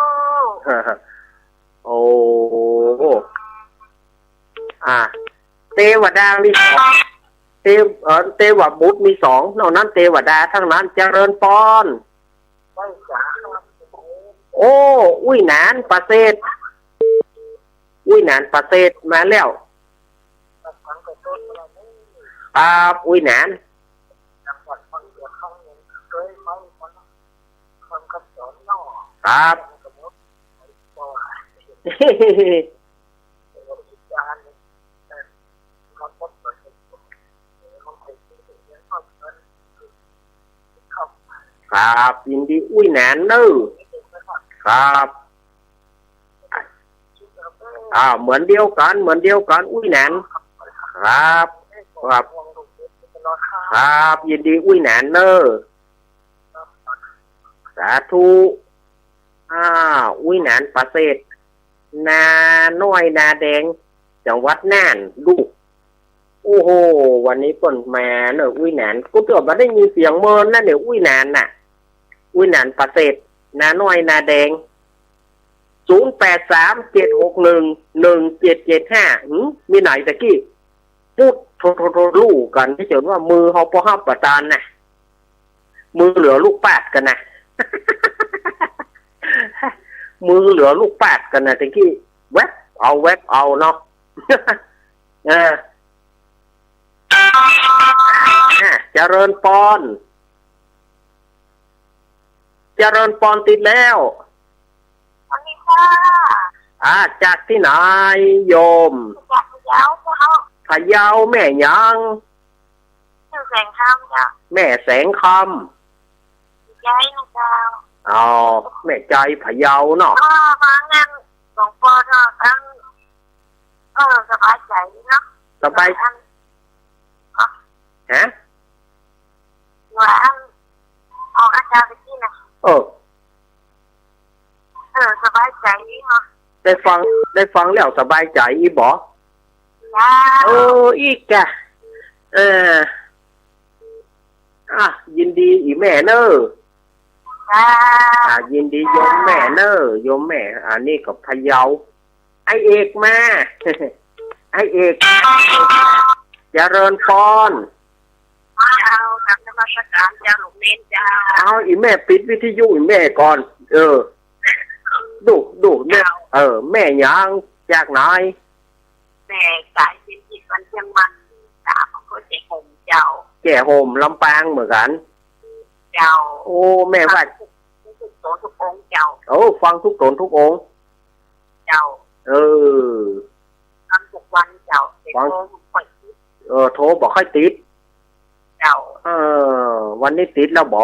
โอ้ อ่ะ เตวดามีสอง เตว- เอ่อ เตวบุตรมีสอง นอกนั้นเตวดาทั้งนั้น เจริญปอน โอ้ อุ้ยหนานประเสริฐ อุ้ยหนานประเสริฐมาแล้ว ครับ อุ้ยหนาน ครับ ครับ ยินดีอุ้ยหนานเน้อ ครับ อ่า เหมือนเดียวกั๋น เหมือนเดียวกั๋น อุ้ยหนาน ครับ ครับ ครับ ยินดีอุ้ยหนานเน้อ สาธุ อ่า อุ้ยหนานประเสริฐ นาน้อยนาแดง จังหวัดน่าน ลูก โอ้โห วันนี้เปิ้นมาเน้อ อุ้ยหนาน กูเตื้อบ่ได้ยินเสียงเมินนะเนี่ย อุ้ยหนานน่ะ อุ้ยหนานประเสริฐ นาน้อยนาแดง ศูนย์แปดสาม เจ็ดหกหนึ่ง หนึ่งเจ็ดเจ็ดห้า หืม มีไหนตะกี้ ปุ๊ดโทร โทร โทร ลู่กั๋น ตี้จ๋นว่ามือเฮาบ่ฮับบ่ตานน่ะ มือเหลือลูกปาดกั๋นน่ะ มือเหลือลูกปาดกั๋นน่ะ ตะกี้ แวบเอา แวบเอาเนาะ เออ อ่ะ เจริญปอน เจริญปอนติดแล้ว สวัสดีค่ะ อ่า จากตี้ไหนโยม จากพะเยาเจ้า พะเยา แม่หยัง ชื่อแสงคำเจ้า แม่แสงคำ ยายนะเจ้า อ๋อ แม่ใจ๋พะเยาเนาะ อ๋อ มางั้นหลวงปอเนาะ อัน เออ สบายใจ๋เนาะ สบาย อัน อ๋อ ฮะ ว่าอัน ออกอาการตะกี้น่ะ เออ เออ สบายใจ๋ดีเนาะ ได้ฟัง ได้ฟังแล้วสบายใจ๋อีบ่ จ้า เออ อีกจ้ะ เออ อ่ะ ยินดีอี่แม่เน้อ จ้า อ่ะ ยินดีโยมแม่เน้อ โยมแม่ อันนี้ก็พะเยา ไอ้เอกมา ไอ้เอก เจริญปอน เจ้า กราบนมัสการเจ้า ลูกเณรเจ้า เอา อี่แม่ปิดวิทยุอี่แม่ก่อน เออ ดู ดูแม่ เจ้า เออ แม่หยัง จากไหน แม่สายพิณ จิตวันเชียงมัน สาม อำเภอแจ้ห่มเจ้า แจ้ห่ม ลำปางเหมือนกั๋น เจ้า โอ้ แม่ไหว้ ฟังทุกต๋นทุกองค์เจ้า โอ้ ฟังทุกต๋นทุกองค์ เจ้า เออ ฟังทุกวันเจ้า แต่ ฟัง โทรบ่ค่อยติด เออ โทรบ่ค่อยติด เจ้า เออ วันนี้ติดแล้วบ่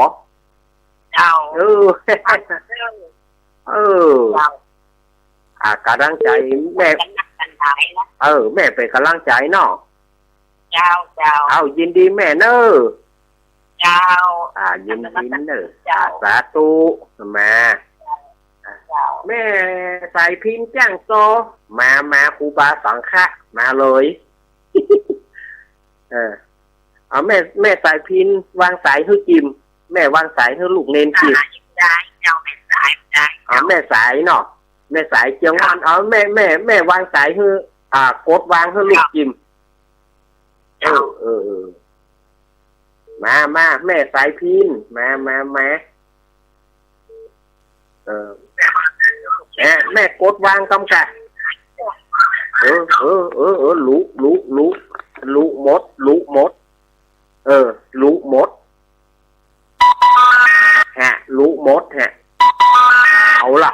เจ้า เออ เออ เจ้า อ่า ก๋ำลังใจ๋แม่ กั๋นนักกั๋นหลายนะ เออ แม่เป๋นก๋ำลังใจ๋เนาะ เจ้า เจ้า เอา ยินดีแม่เน้อ เจ้า อ่า ยินดีเน้อ เจ้า อ่า สาธุ มา เจ้า แม่สายพิณจ้างซอ มา มา ครูบาสังฆะ มาเลย เออ เอาแม่ แม่สายพิณวางสายหื้อจิม แม่วางสายหื้อลูกเณรจิม ได้ เจ้า แม่สาย ได้ เอา เจ้า แม่สายเนาะ แม่สายเจียงอ่อน เอา แม่ แม่ แม่วางสายหื้อ อ่า กดวางหื้อลูกจิม เจ้า เออ เออ เออ มา มา แม่สายพิณ มา มา มา อ แม่ แม่กดวางกำกะ เออ เออ เออ เออ รู้ รู้ รู้ รู้หมด รู้หมด เออ รู้หมด ฮะ รู้หมดฮะ เอาล่ะ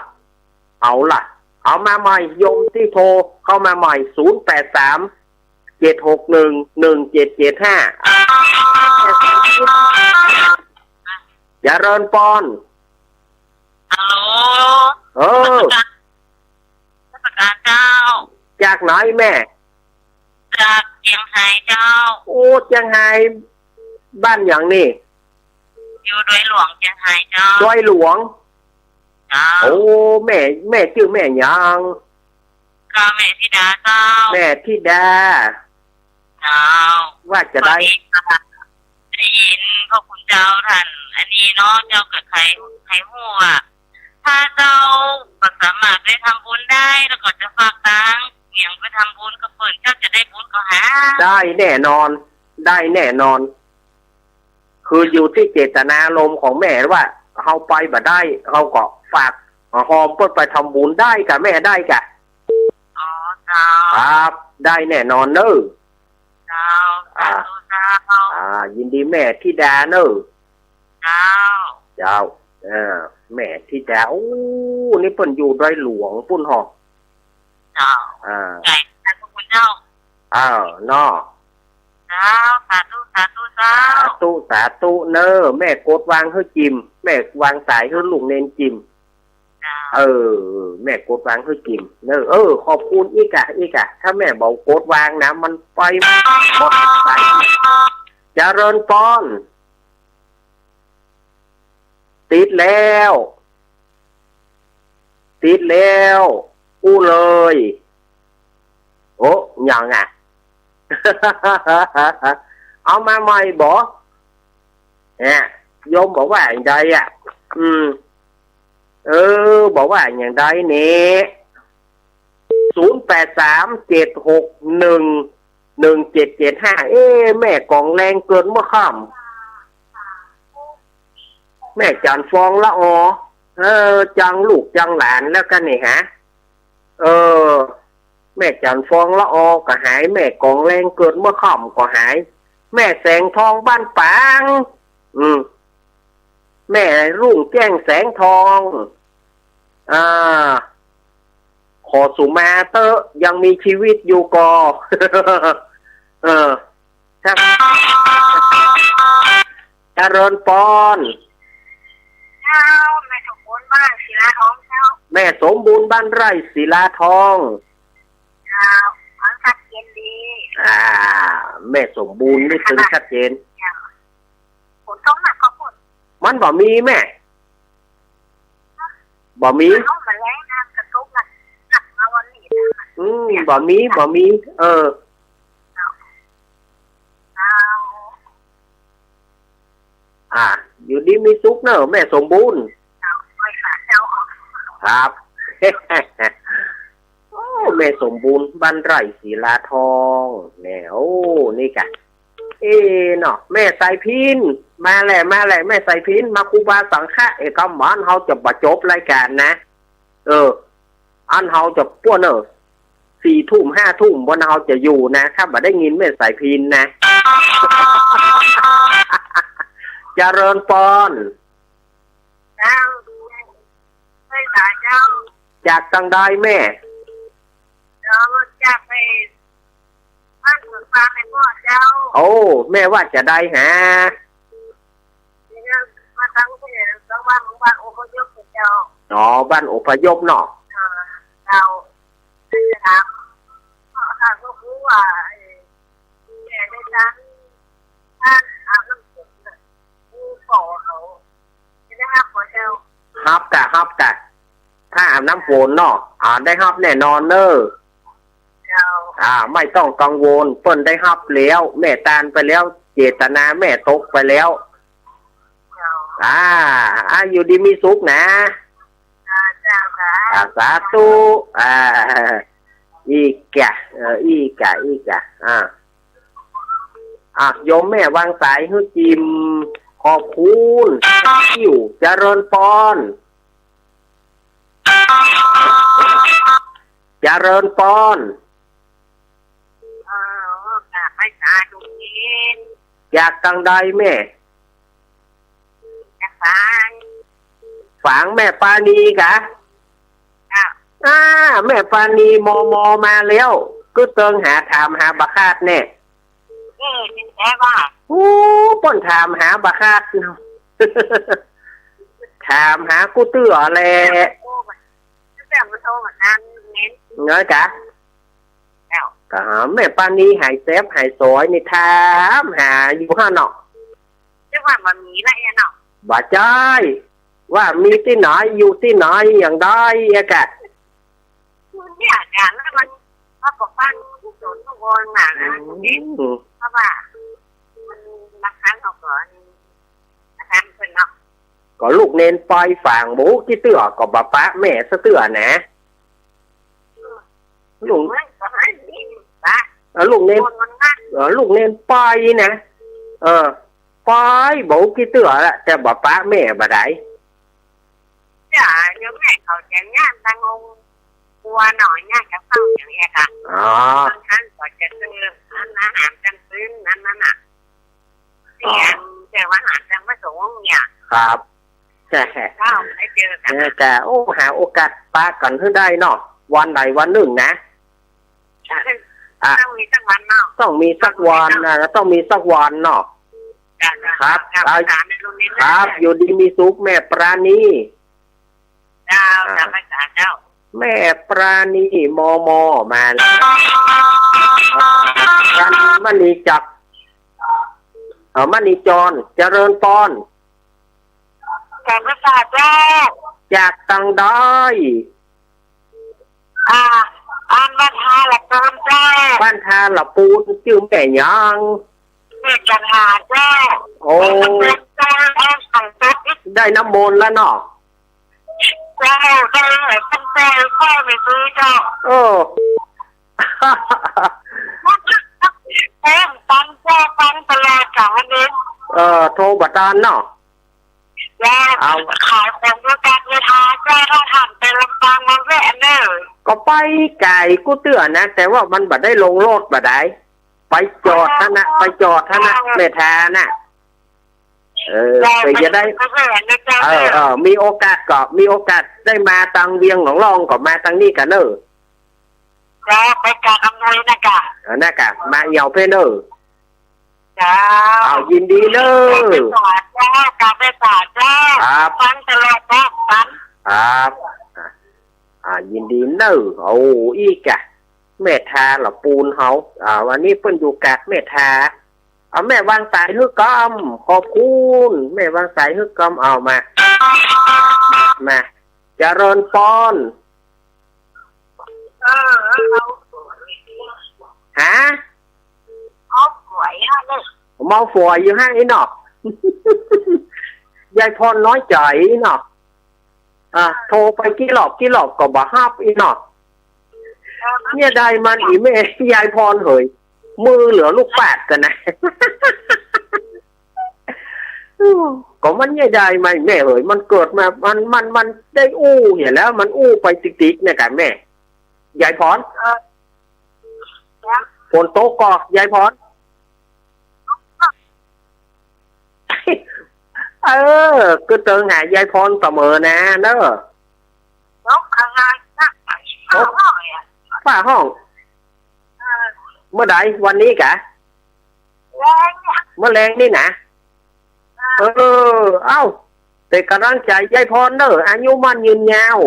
เอาล่ะ เอามาใหม่ โยมตี้โทรเข้ามาใหม่ ศูนย์แปดสาม เจ็ดหกหนึ่ง หนึ่งเจ็ดเจ็ดห้า เจริญปอน ฮัลโหล เออ นมัสการ นมัสการเจ้า จากไหนแม่ จากเจียงไฮ้เจ้า โอ้ เจียงไฮ้ บ้านหยังนี่ อยู่ดอยหลวงเจียงไฮ้เจ้า ดอยหลวง เจ้า โอ้ แม่ แม่จื้อแม่หยัง ก็แม่ธิดาเจ้า แม่ธิดา เจ้า ว่าจะได้ พอดีว่าได้ยินพระคุณเจ้าท่าน อันนี้เนาะเจ้า ก็ใค่ ใค่ฮู้ว่า ถ้าเจ้าบ่สามารถไปทำบุญได้ แล้วก็จะฝากตังค์เสียงไปทำบุญกับเปิ้น เจ้าจะได้บุญก็หา ได้แน่นอน ได้แน่นอน คืออยู่ตี้เจตนารมณ์ของแม่ว่า เฮาไปบ่ได้ เฮาก็ฝากหอมเปิ้นไปทำบุญได้ก่ะแม่ ได้ก่ะ อ๋อ เจ้า ครับ ได้แน่นอนเน้อ เจ้า อ่า สาธุเจ้า อ่า ยินดีแม่ธิดาเน้อ เจ้า เจ้า เออ แม่ธิดา โอ้ นี่เปิ้นอยู่ดอยหลวงปู้นฮอ เจ้า อ่า ใหญ่ ขอบคุณเจ้า อ้าว เนาะ เจ้า สาธุ สาธุ เจ้า สาธุ สาธุเน้อ แม่กดวางหื้อจิม แม่วางสายหื้อลูกเณรจิม เจ้า เออ แม่กดวางหื้อจิมเน้อ เออ ขอบคุณอีกอะ อีกอะ ถ้าแม่บ่กดวางนะ มันไปหมดสาย เจริญปอน ติดแล้ว ติดแล้ว อู้เลย โอ้ หยังอะ เอามาใหม่บ่ เนี่ย โยมบอกว่าอย่างใดอะ อืม เออ บอกว่าอย่างใดเนี่ย ศูนย์แปดสาม เจ็ดหกหนึ่ง หนึ่งเจ็ดเจ็ดห้า เอ๊ะ แม่กองแรงเกินเมื่อค่ำ แม่จันทร์ฟองละออ เออ จังลูกจังหลานแล้วกันนี่ฮะ เออ แม่จันทร์ฟองละออก็หาย แม่กองแรงเกินเมื่อค่ำก็หาย แม่แสงทองบ้านปาง อืม แม่รุ่งแจ้งแสงทอง อ่า ขอสุมาเต๊อะ ยังมีชีวิตอยู่ก่อ เออ ครับ เจริญปอน เจ้า แม่สมบูรณ์บ้านศิลาทองเจ้า แม่สมบูรณ์บ้านไร่ศิลาทอง เจ้า ฟังชัดเจนดี อ่า แม่สมบูรณ์นี่ตึงชัดเจน เจ้า ฝนตกหนักก็ฝน มันบ่มีแม่ บ่มี เอามาแล้วนะ กระตุกนะ หนักมาวันนี้นะ อืม บ่มี บ่มี เออ เอา อ่า อยู่ดีมีสุขเนอะ แม่สมบูรณ์ เอา ไว้ค่ะ เจ้า ครับ โอ้ แม่สมบูรณ์ บ้านไร่ศิลาทอง แน่ โอ้ นี่กะ เอ้เนาะ แม่สายพิณ มาแหละ มาแหละ แม่สายพิณ มาครูบาสังฆะ เอ้ย กำหมอนเฮาจะบ่จบรายการนะ เออ อันเฮาจะป้วนเนอะ สี่ทุ่ม ห้าทุ่ม วันเฮาจะอยู่นะ ถ้าบ่ได้ยินแม่สายพิณนะ เจริญปอน เจ้า ไม่สายเจ้า จากตังใดแม่ เจ้า จากไปบ้านสวนปาล์มในพ่อเจ้า โอ้ แม่ว่าจะได้หา เดี๋ยวมาตั้งที่ไหน ตั้งบ้าน บ้านอพยพเจ้า อ๋อ บ้านอพยพเนาะ เออ เจ้า จะถาม เออ ถามก็คือว่า ไอ้ แม่ได้ตั้ง ท่านอาบน้ำฝนน่ะ ผู้ขอเขา จะได้ฮับบ่เจ้า ฮับกะ ฮับกะ ถ้าอาบน้ำฝนเนาะ อ่า ได้ฮับแน่นอนเน้อ เจ้า อ่า ไม่ต้องกังวล เปิ้นได้ฮับแล้ว แม่ตานไปแล้ว เจตนาแม่ตกไปแล้ว เจ้า อ่า อ่า อยู่ดีมีสุขนะ อ่า เจ้าค่ะ อ่า สาธุ อ่า อีกะ เออ อีกะ อีกะ อ่า อ่ะ โยมแม่วางสายหื้อจิม ขอบคุณ อยู่ เจริญปอน เจริญปอน เออ กราบไหว้สาธุเณร จากตังใดแม่ จากฝาง ฝางแม่ปานีกา เจ้า อ้า แม่ปานี มม มาแล้ว กึ๊ดเติงหาถามหาบ่าขาดแน่ เออ จริงแต๊ว่า โอ้ เปิ้นถามหาบ่าขาด ถามหากู้เตื้อแล เจ้า มันโทรมานานเน้น เนาะกา เจ้า กาแม่ปานีหายแสบหายสอยนี่ถามหาอยู่หั้นเนาะ เรียกว่าบ่มีละเนาะ บ่ใจ้ ว่ามีตี้ไหน อยู่ตี้ไหน อย่างใดอะกา เนี่ย อาจารย์ แล้วมัน เขาก็ฟังทุกคนทุกคนน่ะนะ อืม เพราะว่า มัน บางครั้งเขาก็ บางครั้งเพิ่นเนาะ ก็ลูกเณรไปฝางบ่ฮู้กี่เตื้อ ก็บ่ปะแม่สักเตื้อนะ ลูก เออ ก็ให้นี่ปะ เออ ลูกเณร คนมันมาก เออ ลูกเณรไปนะ เออ ไปบ่ฮู้กี่เตื้อละ แต่บ่ปะแม่บ่ได้ จ้ะ โยมแม่เขาจะย่านตังองค์ครัวหน่อย ย่านกับข้าวอย่างเงี้ยค่ะ อ๋อ บางครั้งก็จะซื้ออาหารกลางคืนนั้นน่ะ อ๋อ เสียง แต่ว่าอาหารกลางพระสงฆ์เนี่ย ครับ เจ้า ได้เจอกัน เออ จ้ะ โอ้ หาโอกาสปะกั๋นหื้อได้เนาะ วันใดวันนึ่งนะ อ่ะ ต้องมีสักวันเนาะ ต้องมีสักวันนะ ต้องมีสักวันเนาะ จ้ะ ครับ จ้ะ เอา ครับ อยู่ดีมีสุข แม่ปราณี เจ้า อ่า จ้ะ พระอาจารย์เจ้า แม่ปราณี มม มาแล้ว ปราณี มณีจักร เอ่อ มณีจร เจริญปอน กราบไหว้สาเจ้า จากตังใด อ่า อันบ้านทาหละปูนเจ้า บ้านทาหละปูน จื้อแม่หยัง แม่จันทาเจ้า โอ้ เจ้า ได้น้ำมนต์แล้วเนาะ เจ้า ได้หลายคนเจ้า พ่อไม่ซื้อเจ้า เออ แม่ตันเจ้า ฟังตลอดค่ะวันนี้ เออ โทรบ่ตันเนาะ แล้ว เอา ขายของอยู่กลางเวทา เจ้า ถ้าถามไปลำปางมาแวะเนอะ ก็ไปไก๋กู้เตื้อนะ แต่ว่ามันบ่ได้ลงรถบ่ได้ ไปจอดหั้นนะ ไปจอดหั้นนะ แม่ทาน่ะ เออ เจ้า เผื่อจะได้ ไปแวะนะเจ้า เออ เออ มีโอกาสก็ มีโอกาสได้มาตังเวียงหนองล่องก็มาตังนี้กั๋นเนอะ เจ้า ไปกราบอำนวยนะกะ เออ นะกะ มาเอี่ยวเพ่นเนอะ เจ้า อ้าว ยินดีเนอะ กราบไหว้สาเจ้า กราบไหว้สาเจ้า ครับ ฟังตลอดครับ ฟัง ครับ อ่า อ่า ยินดีเนอะ โอ้ อี้กะ แม่ทาหละปูนเฮา อ่า วันนี้เปิ้นอยู่กาดแม่ทา เอาแม่วางสายหื้อก่อม ขอบคุณ แม่วางสายหื้อก่อม เอามา มา เจริญปอน เออ เออ ฮะ เอาฝอยอะเนี่ย เมาฝอยอยู่หั้นอี้เนาะ ยายพรน้อยใจ๋เนาะ อ่ะ โทรไปกี่รอบกี่รอบก็บ่ฮับอี้เนาะ เออ เยียะดายมันอี้แม่ ยายพรเหย มือเหลือลูกปาดกั๋นนะ ก็มันเยียะดายมันแม่เหย มันเกิดมา มัน มัน มันได้อู้อยู่แล้ว มันอู้ไปติกๆ เนี่ยกะแม่ ยายพร เออ ฝนตกก่อ ยายพร เออ กึ๊ดเติงหายายพรเสมอนะ เนอะ นกอะไรนะ นก ฝาห้อง เออ เมื่อใด วันนี้กะ แลงเนี่ย เมื่อแลงนี่นะ เออ เอ้า เป๋นก๋ำลังใจ๋ยายพรเน่อ อายุมั่นยืนยาว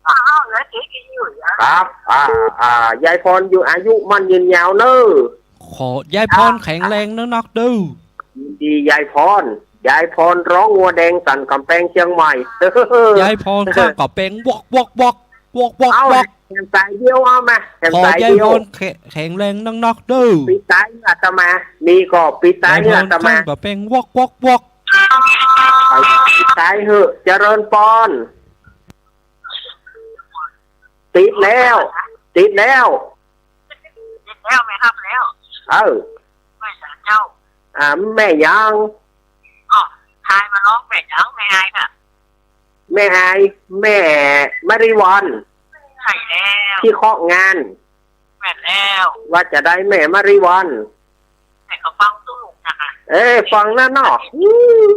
อ้าว แล้วเจ๊กินอยู่เหรอ ครับ อ่า อ่า ยายพรอยู่ อายุมั่นยืนยาวเน่อ ขอยายพรแข็งแรงเน่อนักเด้อ ยินดียายพร ยายพรร้องงัวแดงสั่นก๋ำแปงเจียงใหม่ ยายพรข้างก๋ำแปง วอก วอก วอก วอก วอก เอ้า วอก แถมสายเดียวเอามา แถมสายเดียว ขอยายพรแข็ง แข็งแรงนักๆ เด้อ ปิดสายอาตมา มีก็ปิดสายอาตมา ยายพรข้างก๋ำแปง วอก วอก วอก ปิดสายเหอะ เจริญปอน ติดแล้ว ติดแล้ว ติดแล้ว แม่ฮับแล้ว เออ ไหว้สาเจ้า อ่า แม่หยัง อ๋อ ทายมาร้องแม่หยัง แม่อายค่ะ แม่อาย แม่มริวัลย์ ใช่แล้ว ที่เคาะงาน แม่นแล้ว ว่าจะได้แม่มาริวัลย์ แม่ก็ฟังตุ๊ลุงนะคะ เอ้ย ฟังนะเนาะ อื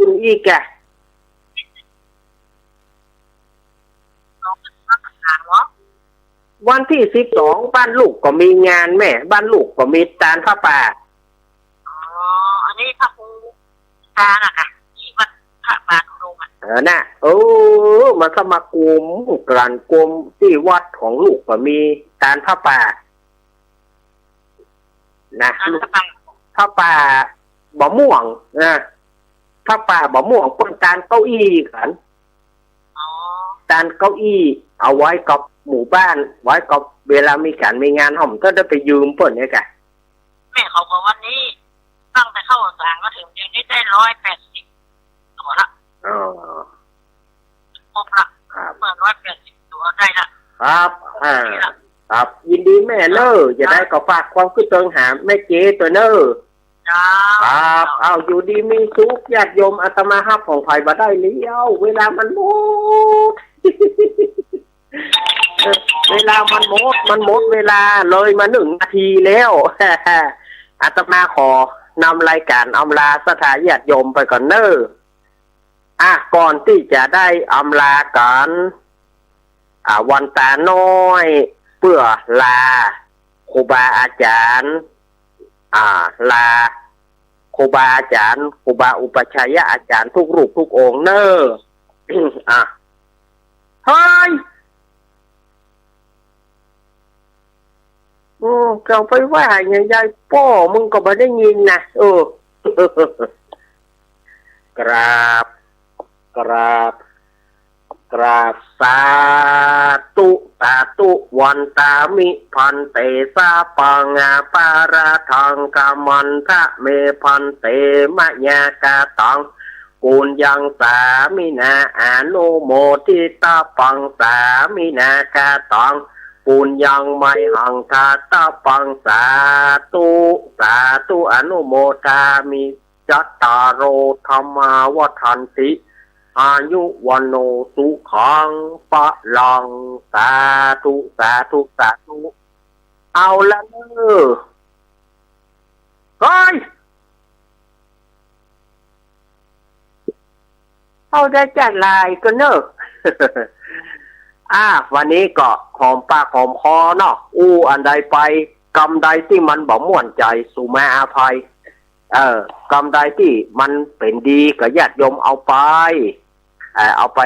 ม อีกอะ วันตี้สิบสอง บ้านลูกก็มีงานแม่ บ้านลูกก็มีตานผ้าป่า อ๋อ อันนี้พระครูตานะคะ ที่วัดพระบาทอุดมอะ เออ น่ะ เออ มันก็มากุมกั๋น กุมตี้วัดของลูกก็มีตานผ้าป่า นะ ตานผ้าป่า ผ้าป่าบ่าม่วงนะ ผ้าป่าบ่าม่วง เปิ้นตานเก้าอี้กั๋น อ๋อ ตานเก้าอี้ เอาไว้กับหมู่บ้าน ไว้กับเวลามีก๋านมีงาน เฮาก็ได้ไปยืมเปิ้นเนี่ยกะ แม่เขาบอกวันนี้ ตั้งแต่เข้าพรรษามาถึงเดี๋ยวนี้ได้ร้อยแปดสิบตัวละ อ๋อ ครบละ ครับ เมื่อร้อยแปดสิบตัวได้ละ ครับ อ่า ครับ ยินดีแม่เน้อ จะได้ก็ฝากความกึ๊ดเติงหาแม่เจ๊ตวยเน้อ เจ้า ครับ เอา อยู่ดีมีสุข ญาติโยม อาตมาฮับของใผบ่ได้แล้ว เวลามันหมด เวลามันหมด มันหมดเวลา เลยมาหนึ่งนาทีแล้ว อาตมาขอนำรายก๋านอำลาศรัทธาญาติโยมไปก่อนเน้อ อ่ะ ก่อนตี้จะได้อำลากั๋น อ่ะ วันตาน้อย เปื้อลาครูบาอาจ๋ารย์ อ่า ลาครูบาอาจ๋ารย์ ครูบาอุปัชฌายะอาจ๋ารย์ทุกรูปทุกองค์เน้อ อ่ะ เฮ้ย อืม เจ้าไปว่าอย่างยายป้อ มึงก็บ่ได้ยินนะ เออ กราบ กราบ กราบ สาธุ สาธุ วันตามิ ภันเต สาปัง อปาราธัง ขมันทะเม ภันเต มะยากะตัง ปุญญัง สามินา อนุโมทิตาปัง สามินากะตัง ปุญญัง มะหัง ทาตาปัง สาธุ สาธุ อนุโมทามิ จัตตาโร ธัมมา วัฑฒันติ อายุ วัณโณ สุขัง พลัง สาธุ สาธุ สาธุ เอาละเน้อ เฮ้ย เอาได้จัดลายก็เน้อ อ่า วันนี้ก็หอมปากหอมคอเนาะ อู้อันใดไป กำใดตี้มันบ่ม่วนใจ๋ สุมาอภัย เออ กำใดตี้มันเป๋นดีก็ญาติโยมเอาไป เอ่อ เอาไป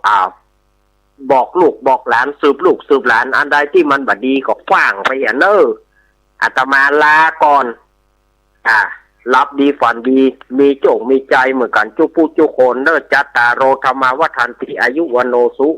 อ่า บอกลูกบอกหลาน สืบลูกสืบหลาน อันใดตี้มันบ่ดีก็ขว้างไปเหียเน้อ อาตมาลาก่อน อ่า หลับดีฝันดี มีโจ้มีชัยเหมือนกั๋นจุปุจุคนเน้อ จัตตาโร ธัมมา วัฑฒันติ อายุ วัณโณ สุข